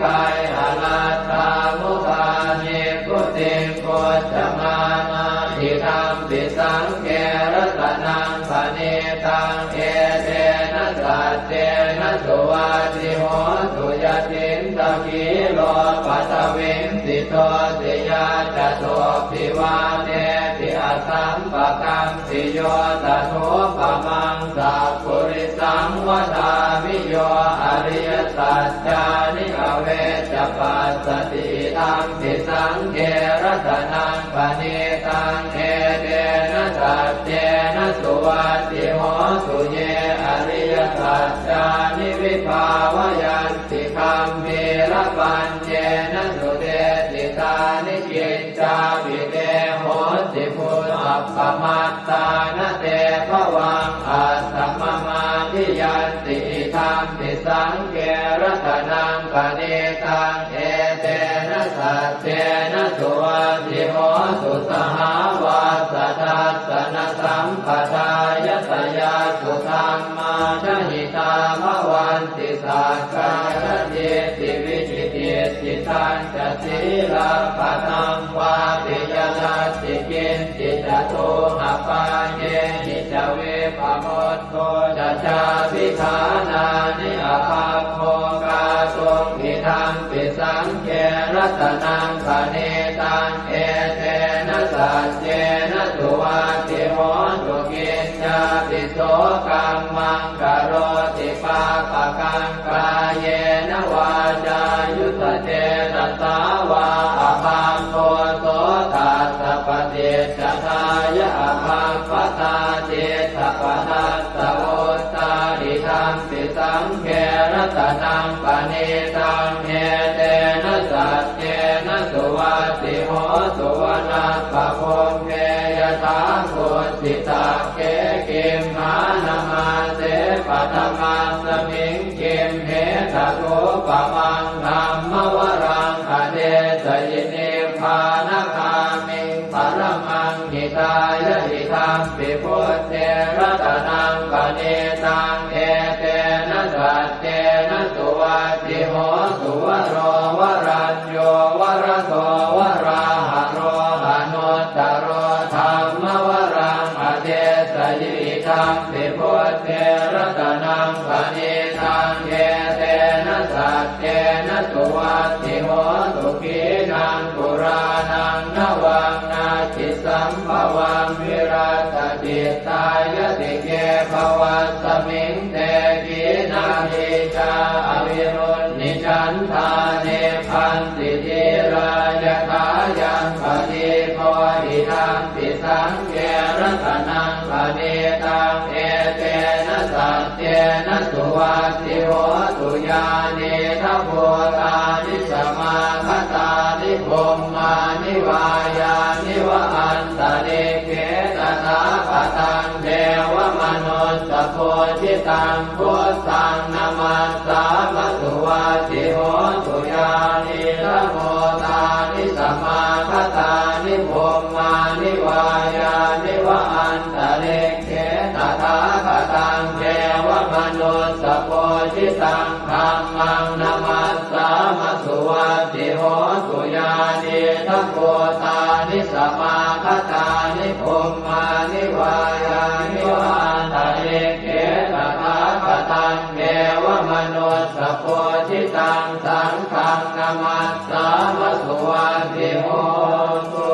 Aladdhā mudhā nibbutiṃ bhuñjamānā idampi saṅghe ratanaṃ paṇītaṃ etena saccena suvatthi hotu. Yathīndakhīlo paṭhaviṃ sito siyā catubbhi vātebhi asampakampiyo tathūpamaṃ sappurisaṃ vadāmi yo ariyasaccāni avecca passati idampi saṅghe ratanaṃ paṇītaṃ etena saccena suvatthi hotu. Ye ariyasaccāni vibhāvayanti gambhīrapaññena sudesitāni ciñcāpi te honti bhūtappamattāna te bhavaṃ attamamādiyanti idampi saṅghe ratanaṃ paṇītaṃ etena saccena suvatthi hotu. Sahāvassa dassanasampadāya tayassu dhammā jahitā bhavanti sakkāyadiṭṭhi vicikicchitañca sīlabbataṃ vāpi yadatthi kiñci catūhapāyehi ca vippamu tto ca cābhiṭhānāni abhabbo kātuṃ idampi saṅghe ratanaṃ paṇītaṃ etena saccena suvatthi hotu. Kiñcāpi so kammaṃ karoti pāpakaṃ kāyena vācāyuda cetasā vā abhabbo so tassa paṭicchadāya abhabbatā diṭṭhapadassa vuttā idampi saṅghe ratanaṃ paṇītaṃ etena saccena suvatthi hotu. Vanappagumbe yathā kussitagge gimhānamāse paṭhamasmiṃ gimhe tathūpamaṃ dhammavaraṃ adesayi nibbānagāmiṃ paramaṃ hitāya idampi buddhe ratanaṃ paṇītaṃ etena saccena suvatthi hotu. Varo varañño varado varāharo anuttaro dhammavaraṃ adesayi idampi buddhe ratanaṃ paṇītaṃ etena saccena suvatthi hotu. Khīṇaṃ purāṇaṃ navaṃ natthi sambhavaṃ virattacittāyatike bhavasmiṃ te khīṇabījā avirūḷhichandā nibbanti dhīrā yathāyaṃ padīpo idampi saṅghe ratanaṃ paṇītaṃ etena saccena suvatthi hotu. Yānīdha bhūtāni samāgatāni bhummāni vā yāni va antalikkhe tathāgataṃ devamanussapūjitaṃ buddhaṃ namassāma suvatthi hotu. Yānīdha bhūtāni samāgatāni bhummāni vā yāni va antalikkhe tathāgataṃ devamanussapūjitaṃ dhammaṃ namassāma suvatthi hotu. Yānīdha bhūtāni samāgatāni bhummāni vā yāni va antalikkhe tathāgataṃ devamanussapūjitaṃ saṅghaṃ namassāma suvatthi hotu.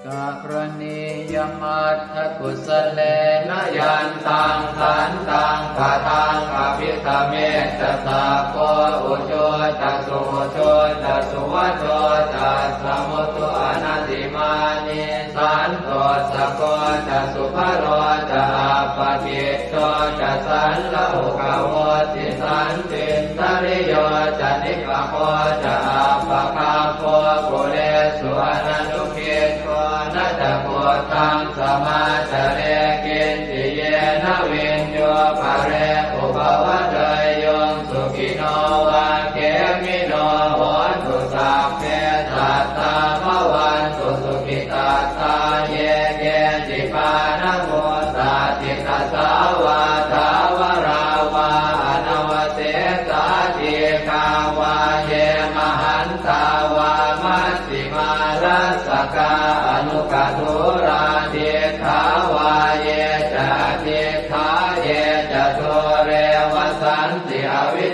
Karaṇīyamatthakusalena yantaṃ santaṃ padaṃ abhisamecca sakko ujū ca suhujū ca suvaco cassa mudu anatimānī santussako ca subharo ca appakicco ca sallahukavutti santindriyo ca nipako ca appagabbho kulesu ananu giddho. Na ca khuddaṃ samācare kiñci yena viññū pare upavadeyyuṃ. Sukhino vā khemino hontu sabbe sattā bhavantu sukhitattā. Ye keci pāṇabhūtatthi tasā vā thāvarā vā anavasesā dīghā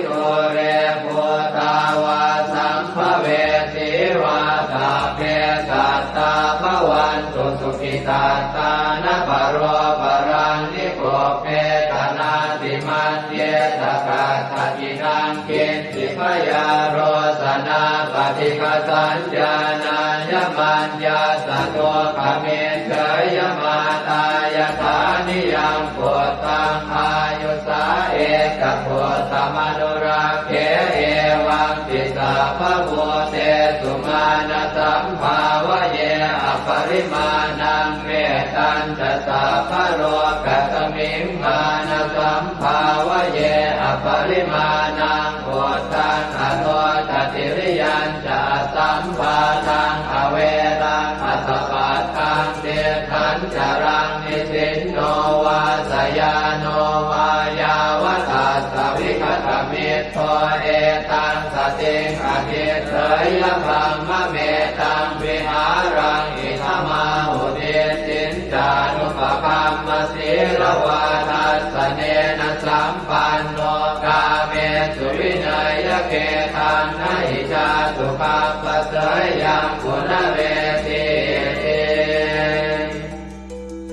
dūre bhūtā vā sambhavesī vā, sabbe sattā bhavantu sukhitattā. Na paro paraṃ nikubbetha, nātimaññetha katthaci naṃ kiñ ci. Byārosanā paṭighasaññā, nāññamaññassa dukkhamiccheyya. Mātā yathā niyaṃ puttaṃ, āyusā ekaputtamanurakkhe, evampi sabbabhūtesu, mānasambhāvaye aparimāṇaṃ. Mettañca sabbalokasmiṃ, mānasambhāvaye aparimāṇaṃ, uddhaṃ adho ca tiriyañca, asambādhaṃ averaṃ asapattaṃ. Tiṭṭhañcaraṃ nisinno vā, sayāno vā yāvatassa vigatamiddho, etaṃ satiṃ adhiṭṭheyya, brahmametaṃ vihāraṃ idhamāhu. Diṭṭhiñcānupagamma sīlavā, dassanena sampanno, kāmesu vineyya gedhaṃ, na hi jātu gabbhaseyyaṃ punaretīti.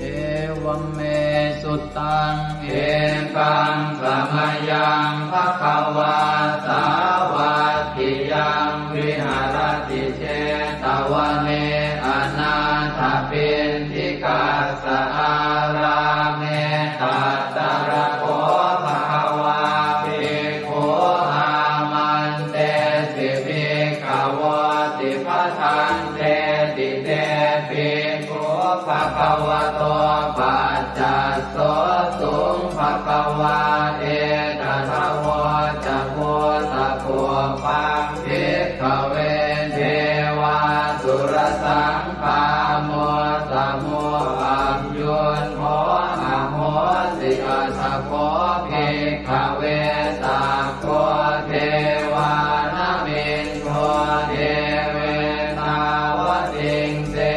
Evaṃ me sutaṃ. Ekaṃ samayaṃ bhagavā sāvatthiyaṃ viharati jetavane anāthapiṇḍikassa ārāme. Tatra kho bhagavā bhikkhū āmantesi bhikkhavoti. Bhadanteti te bhikkhū bhagavato paccassosuṃ. Bhagavā etadavoca. Bhūtapubbaṃ bhikkhave devāsurasaṅgāmo, samūham yutthō ahosi. Atha kho bhikkhave sakko devānamindo devetāvatiṃse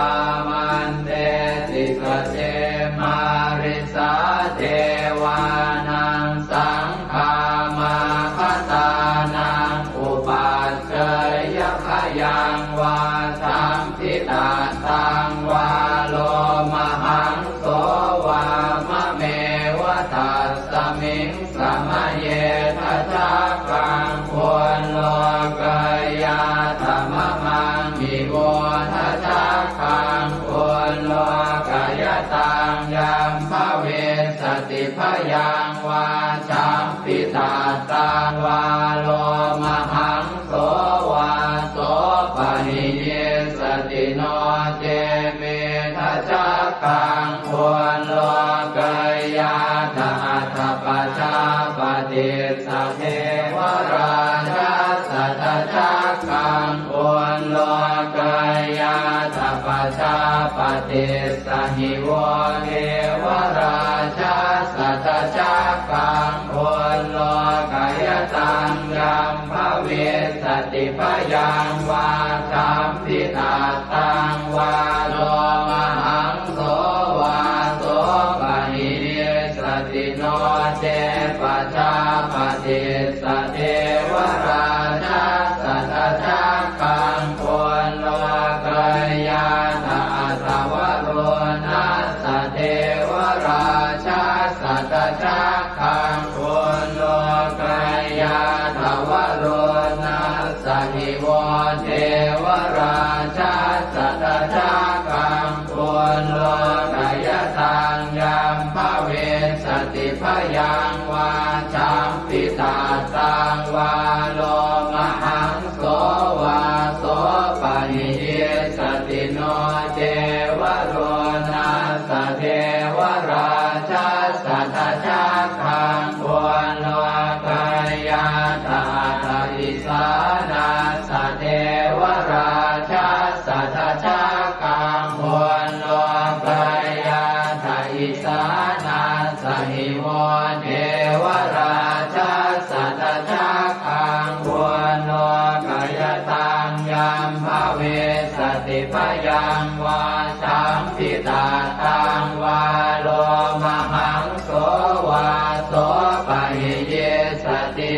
āmantesi. Sace mārisā devānaṃ saṅgāmā bhadānaṃ upajjheyya, bhayaṃ vā samphitattaṃ vā lomahaṃso vā mameva tasmiṃ samaye. Dhajaggaṃ ullokayātha mamaṃ ivo, dhajaggaṃ ullokayataṃ yaṃ bhavissati bhayaṃ vā samphitattaṃ vā lomahaṃso vā sopahiyissati. No ce me dhajaggaṃ ullokayātha, atha pajāpatissa devarājassa dhajaggaṃ ullokayātha, pajāpatissa hi vo devarājassa dhajaggaṃ ullokayataṃ yaṃ bhavissati bhayaṃ vā samphitattaṃ vā lomahaṃso vā sopahiyissati. No ce pajāpatissa devarājassa dhajaggaṃ ullokayātha, atha varuṇassa devarājassa dhajaggaṃ ullokayātha, varuṇassa hi vo devarājassa dhajaggaṃ ullokayataṃ yaṃ bhavissati bhayaṃ vā samphitattaṃ vā lomahaṃso vā sopahiyissati. No ce varuṇassa devarājassa dhajaggaṃ ullokayātha, atha isāṇassa devarājassa dhajaggaṃ ullokayātha, isāṇassa hi vo devarājassa dhajaggaṃ ullokayataṃ yaṃ bhavissati bhayaṃ vā samphitattaṃ vā lomahaṃso vā sopahiyissati.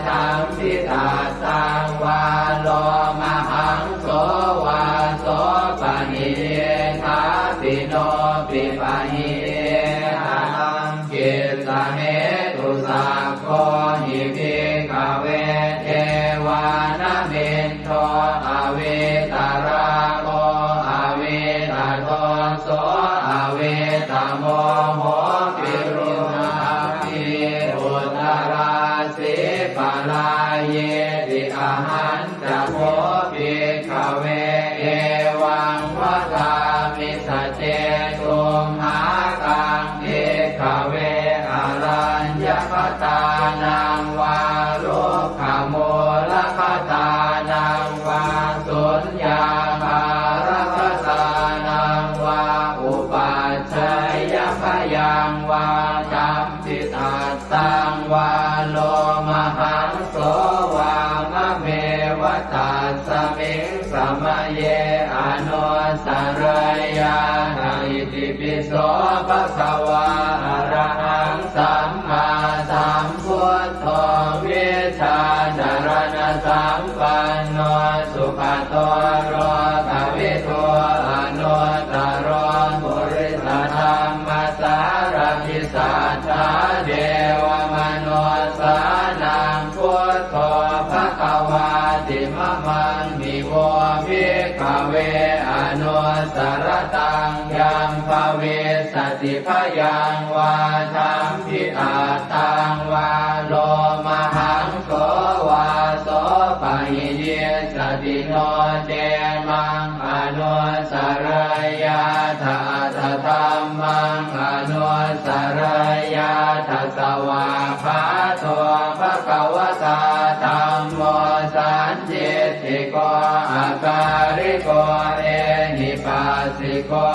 Jambitattaṃ vā lomahaṃso vā sopāni diṭṭhāpi nopi paṇidhī. Kataṃ kissa hetu? Sakko hi bhikkhave devānamin do avītarāgo avītadoso avītamoho virūḷhapī uttarāsī parāyīti. Ahañca kho bhikkhave evaṃ vadāmi saccesumākaṃ bhikkhave araññagatānaṃ vā rukkhamūlagatānaṃ vā suññāgāragatānaṃ vā upajjhāyabhayaṃ vā jambitattaṃ vā lomahaṃso vā mameva tasmiṃ samaye anussarayyātha. Itipi so bhagavā arahaṃ sammāsambuddho vijjācaraṇasampanno sugato lokavidū anuttaro purisadammasārathi satthā devamanussānaṃ buddho bhagavāti. Mamaṃ hi vo bhikkhave anussarattaṃ yaṃ bhavissati bhayaṃ vā jambitattaṃ vā lomahaṃso vā sopāhi nissati. No ce maṃ anussarayyātha atha dhammaṃ anussarayyātha. Svākkhāto bhagavatā dhammo sandiṭṭhiko akāliko ehipassiko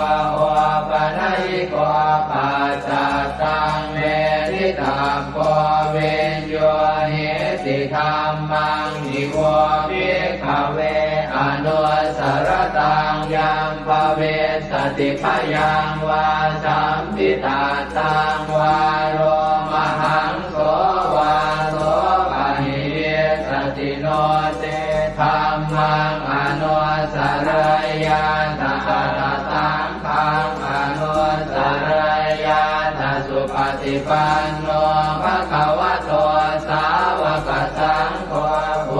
opanayiko paccattaṃ veditabbo viññūhīti. Dhammaṃ hi vo bhikkhave anussarattaṃ yaṃ bhavissati bhayaṃ vā jambitattaṃ vā lomahaṃso vā sopāhi nissati. No ce dhammaṃ anussarayyātha atha saṅghaṃ anussarayyātha. Supaṭipanno bhagavato sāvakasaṅgho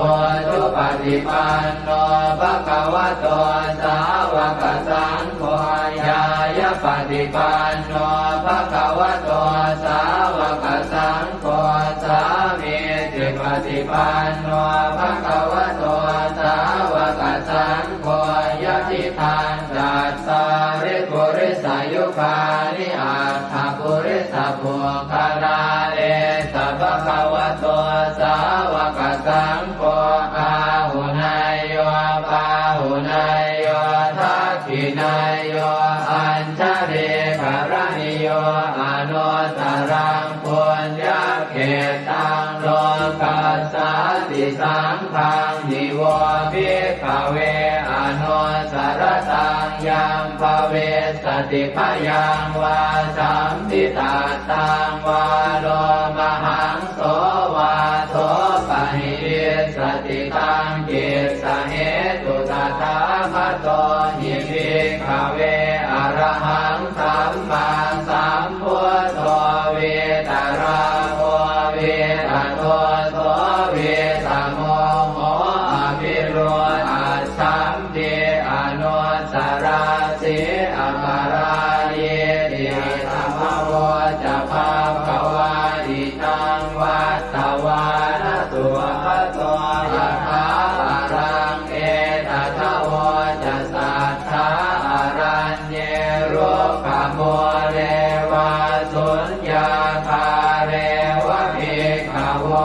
ujupaṭipanno bhagavato sāvakasaṅgho ñāyapaṭipanno bhagavato sāvakasaṅgho sāmīcipaṭipanno bhagavato sāvakasaṅgho yadidaṃ cattāri purisayugāni aṭṭha purisapuggalā esa bhagavato sāvakasaṅgho āhuneyyo pāhuneyyo dakkhiṇeyyo añjalikaraṇīyo anuttaraṃ puññakkhettaṃ lokassāti. Saṅghaṃ hi vo bhikkhave anussarattaṃ yaṃ bhavissati bhayaṃ vā jambitattaṃ vā lomahaṃso vā sopāhi nissati. Taṃ kissa hetu? Tathāgato hi bhikkhave arahaṃ sammāsambuddho vītarāgo vītadoso vītamoho avirūḷhaccham pī anussarāsi aparājīti. Idamavoca bhagavā. Idaṃ vattavāna bhagavato yathā paraṃ etadavoca: Satthā araññe rukkhamūle vā suññāgāre va bhikkhavo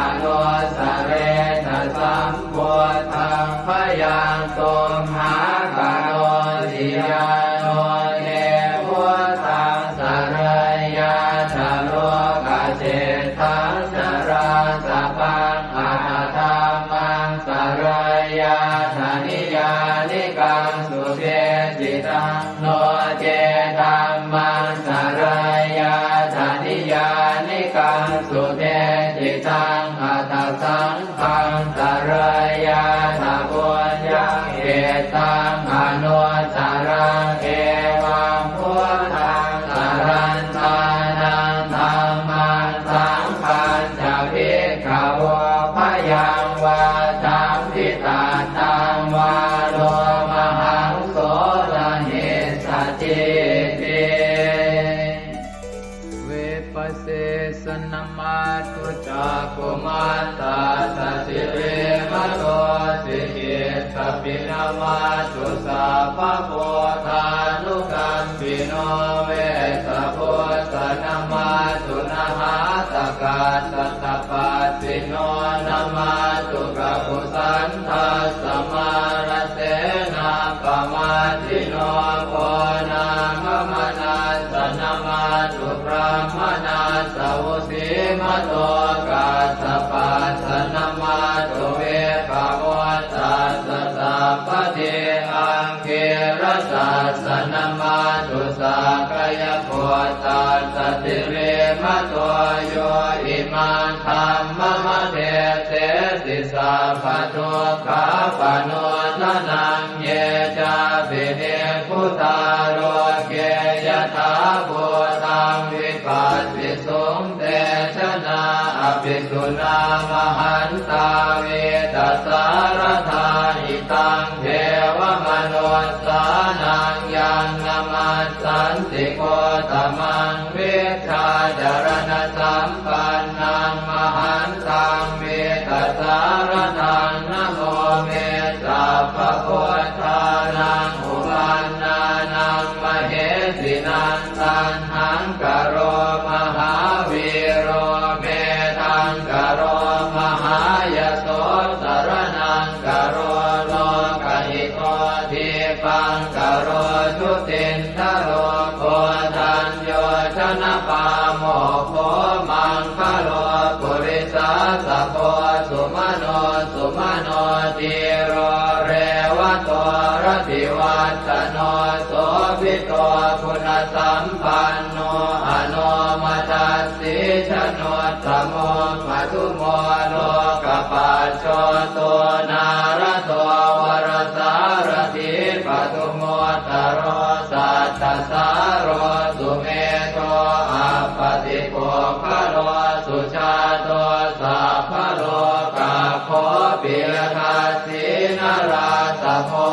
anussarena sam buddhaṃ bhayaṃ tumhākarosi. Yāno te buddhaṃ sarayyātha lokaseṭṭhaṃ narāsabhaṃ atha dhammaṃ sarayyātha niyyānikaṃ sudesitaṃ. No ce dhammaṃ sarayyātha niyyānikaṃ sudesitaṃ taṃ anuttaraṃ. Evaṃ buddhaṃ sarantānaṃ dhammaṃ saṅghañca bhikkhavo bhayaṃ vā champi tattaṃ vā lomahaṃso na hessatīti. Vipasīsa namatthu cakkhumantassa sirīmato, sikhīttapi namatthu sabbabuddhānukampino, Vessabhussa namatthu nhātakassa tapassino, namatthu kakusandhassa mārasenappamaddino, Konāgamanassa namatthu brāhmaṇassa vusīmato, Kassapassa namatthu vippamuttassa sabbadhi, Aṅgīrasassa namatthu sakyaputtassa sirīmato, yo imaṃ dhammamadesesi sabbadukkhāpanūdanaṃ. Ye cāpi nibbutā loke yathābhūtaṃ vipassisuṃ, te janā apisuṇā mahantā vītasāradā. Idaṃ devamanussānaṃ yaṃ namassanti gotamaṃ, vijjācaraṇasampannaṃ mahantaṃ vītasāradaṃ. Namo me sabbabuddhānaṃ uppannānaṃ mahesinaṃ, Taṇhaṅkaro mahāvīro Medhaṅkaro mahāyaso, Saraṇaṅkaro lokahito, Dīpaṅkaro jutindharo, Koṇḍañño janapāmokkho, Maṅgalo purisāsabho, Sumano sumano dhīro, Revato rativaḍḍhano, Sobhito guṇasampanno, Anomadassī januttamo, Madhumo lokapajjoto, Nārado varasārathī, Padumu ttaro sattasāro, Sumedho appaṭipuggalo, Sujāto sabbalokaggo, Piyadassī narāsabho,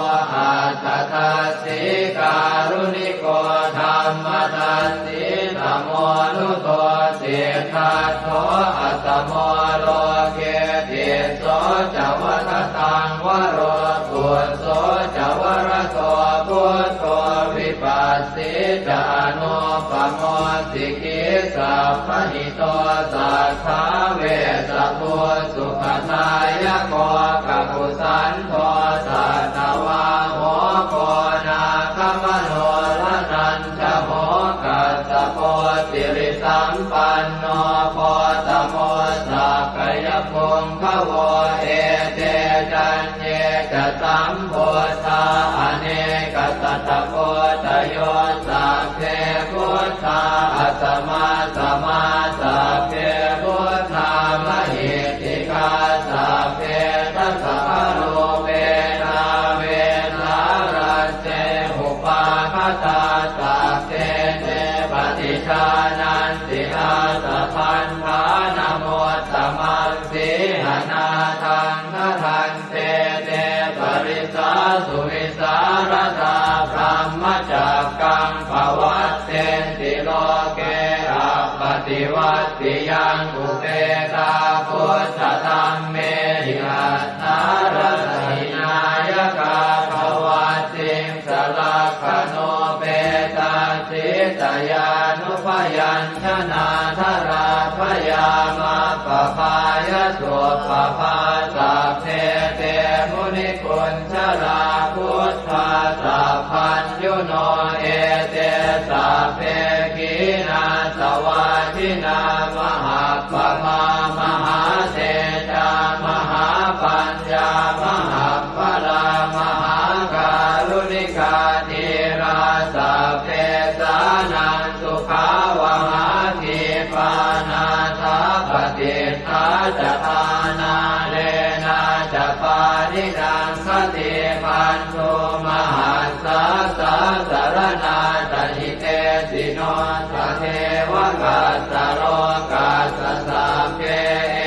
Atthadassī kāruṇiko, Dhammadassī tamonudo, Siddhattho asamo loke, Tisso ca vadataṃ varo, Phusso ca varado buddho, Vipassī ca anuppamo, Sikhī sabbahito satthā, Vessabhū sukhadāyako, Kakusandho satthavāho, Koṇāgamano Raṇañjaho, Kassapo sirisampanno, Gotamo sakyapuṅgavo. Ete caññe ca sambuddhā, anekasatakoṭayo, Sabbe buddhā asamassamā, Sabbe buddhā mahiddhikā, Sabbe dasabalūpetā, Vesālā te upāgatā, Sabbe te paṭijānanti, Ātabandhanamuttamaṃ. Sīhanāthaṃ gaṇhan te, Te parisā suvisāradā, Brahmacakkaṃ pavattenti loke, Appaṭivattiyaṃ upetā, Buddhadhammehi attarata hinayakā, Dvattiṃsalakkhaṇūpetā, Sītayānubyañ janādharā, Bhayā maggapāya suppabhā, Sabbe te munikuñjalā, Buddhā sabbaññuno. Ete sabbe khīṇāsavā, Jinā mahappamā, Mahātejā mahāpaññā, Mahappalā mahākāruṇikā, Dhīrā sabbesānaṃ sukhāvahā, Khipā nāthapaṭiṭṭhā ca, Āṇālēnā ca pāṇinaṃ, Te bandhū mahassāsā saraṇā ca hitesino, sadevakassa lokassa sabbe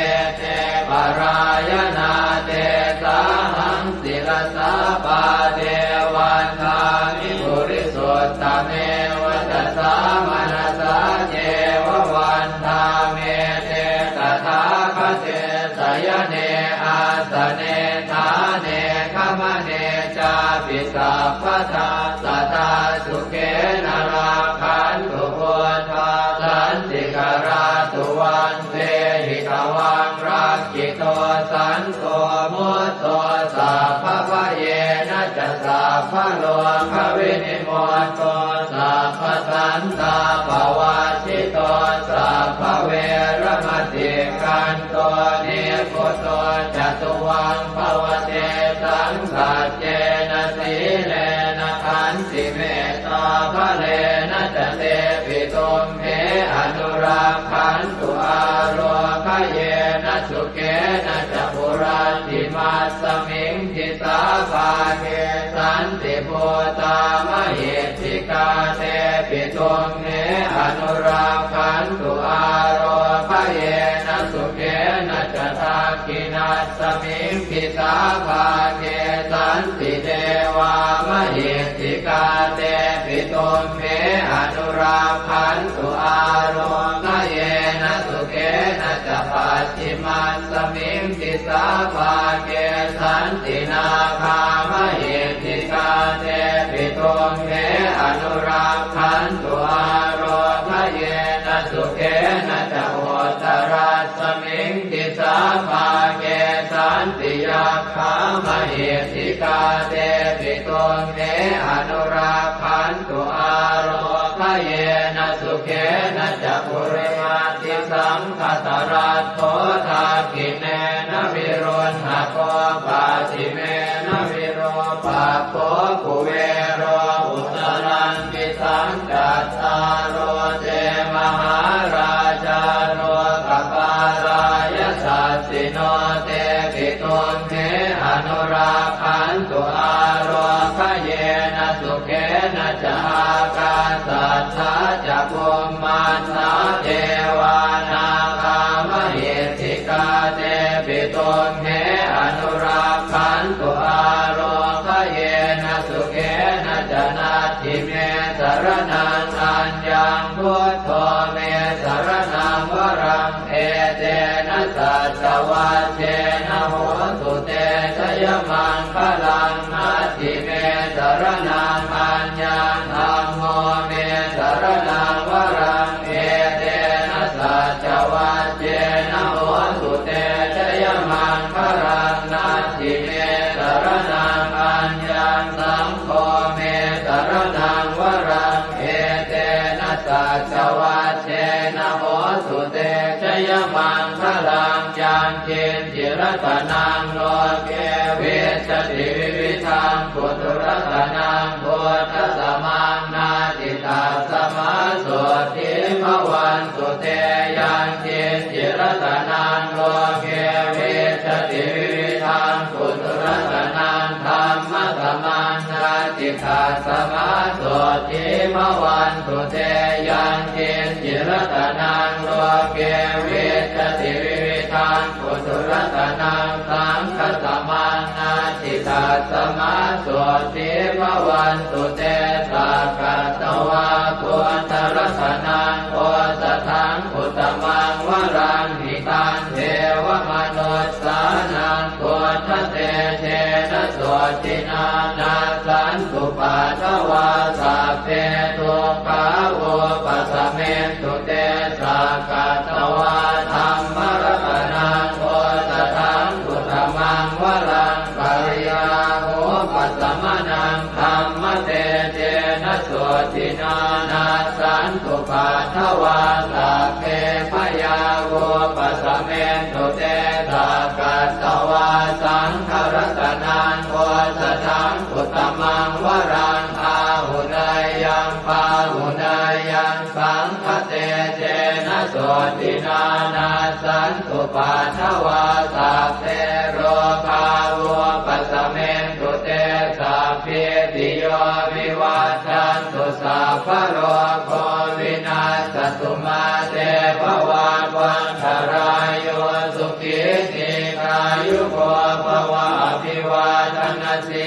ete parāyanā, tesāhaṃ sirasā pāde vandāmi purisottame. Vacasā manasā ceva vandāmete tathāgate, sayane āsane ṭhāne gamane cāpi sabbadā, sadā sukhena rakkhantu buddhā santikarā. Tuvaṃ vehi tvaṃ rakkhito santo mutto, sabbabhayena ca sabbarogavinimutto, sabbasantāpavajjito, sabbaveramatikkanto nibbuto ca tuvaṃ bhava. Tesaṃ saccena sīlena khantimettābalena ca, tepi tumhe anurakkhantu ārogyena sukhena ca. Puratthimassa miṃ disābhāge santibhūtā mahiddhikā, tepi tumhe anurakkhantu ārogyena sukhena ca. Dakkhiṇassa miṃ disābhāge santidevā mahiddhikā, tepi tumhe anurakkhantu ārogyena sukhena ca. Pacchimassa miṃ disābhāge santināgā mahiddhikā, tepi tumhe anurakkhantu ārogyena sukhena ca. Uttarassa miṃ disābhāge santiyak khā mahiddhikā, tepi tumhe anurakkhantu ārogyena sukhena ca. Purimaṭṭhisaṅghataraṭṭho dakkhiṇena viruḷhako, pacchimena virūpakkho kuvero uttaraṃ disaṃ. Cattāro te mahārājā lokapālā yasassino, tepi tumhe anurakkhantu ārogyena sukhena ca. Ākāsaṭṭhā ca bhummaṭṭhā devā nāgā mahiddhikā, tepi tumhe anurakkhantu ārogyena sukhena ca. Natthi me saraṇaṃ aññaṃ, buddho me saraṇaṃ varaṃ, etena saccavajjena hotu te jayamaṅgalaṃ. Natthi me saraṇaṃ aññaṃ, dhammo me saraṇaṃ varaṃ, etena saccavajjena hotu te jayamaṅgalaṃ. Natthi me saraṇaṃ aññaṃ, saṅgho me saraṇaṃ varaṃ, etena saccavajjena hotu te jayamaṅgalaṃ. Yaṅkiñci ratanaṃ loke vijjati vividhaṃ puthu, ratanaṃ buddhasamaṃ natthi, tasmā sotthī bhavantu te. Yaṅkiñci ratanaṃ loke vijjati vividhaṃ puthu, ratanaṃ dhammasamaṃ natthi, tasmā sotthī bhavantu te. Yaṅkiñci ratanaṃ loke vijjati vividhaṃ puthu, ratanaṃ saṅghasamaṃ natthi, tasmā sotthī bhavantu te. Sakkatvā buddharatanaṃ osathaṃ uttamaṃ varaṃ, hitaṃ devamanussānaṃ buddhatejena sotthinā, nassantupaddavā sabbe dukkhā vūpasamentu te. Sakkatvā dhammaratanaṃ osathaṃ uttamaṃ varaṃ, bhayāvūpasamanaṃ dhammatejena sotthinā, nassantupaddavā sabbe bhayā vūpasamentu te. Sakkatvā saṅgharatanaṃ osathaṃ uttamaṃ varaṃ, āhuneyyaṃ pāhuneyyaṃ saṅghatejena sotthinā, nassantupaddavā sabbe rogā vūpasamentu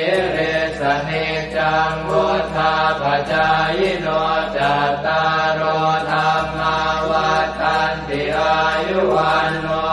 sīlissa niccaṃ vuḍḍhāpacāyino, cattāro dhammā vaḍḍhanti: āyu vaṇṇo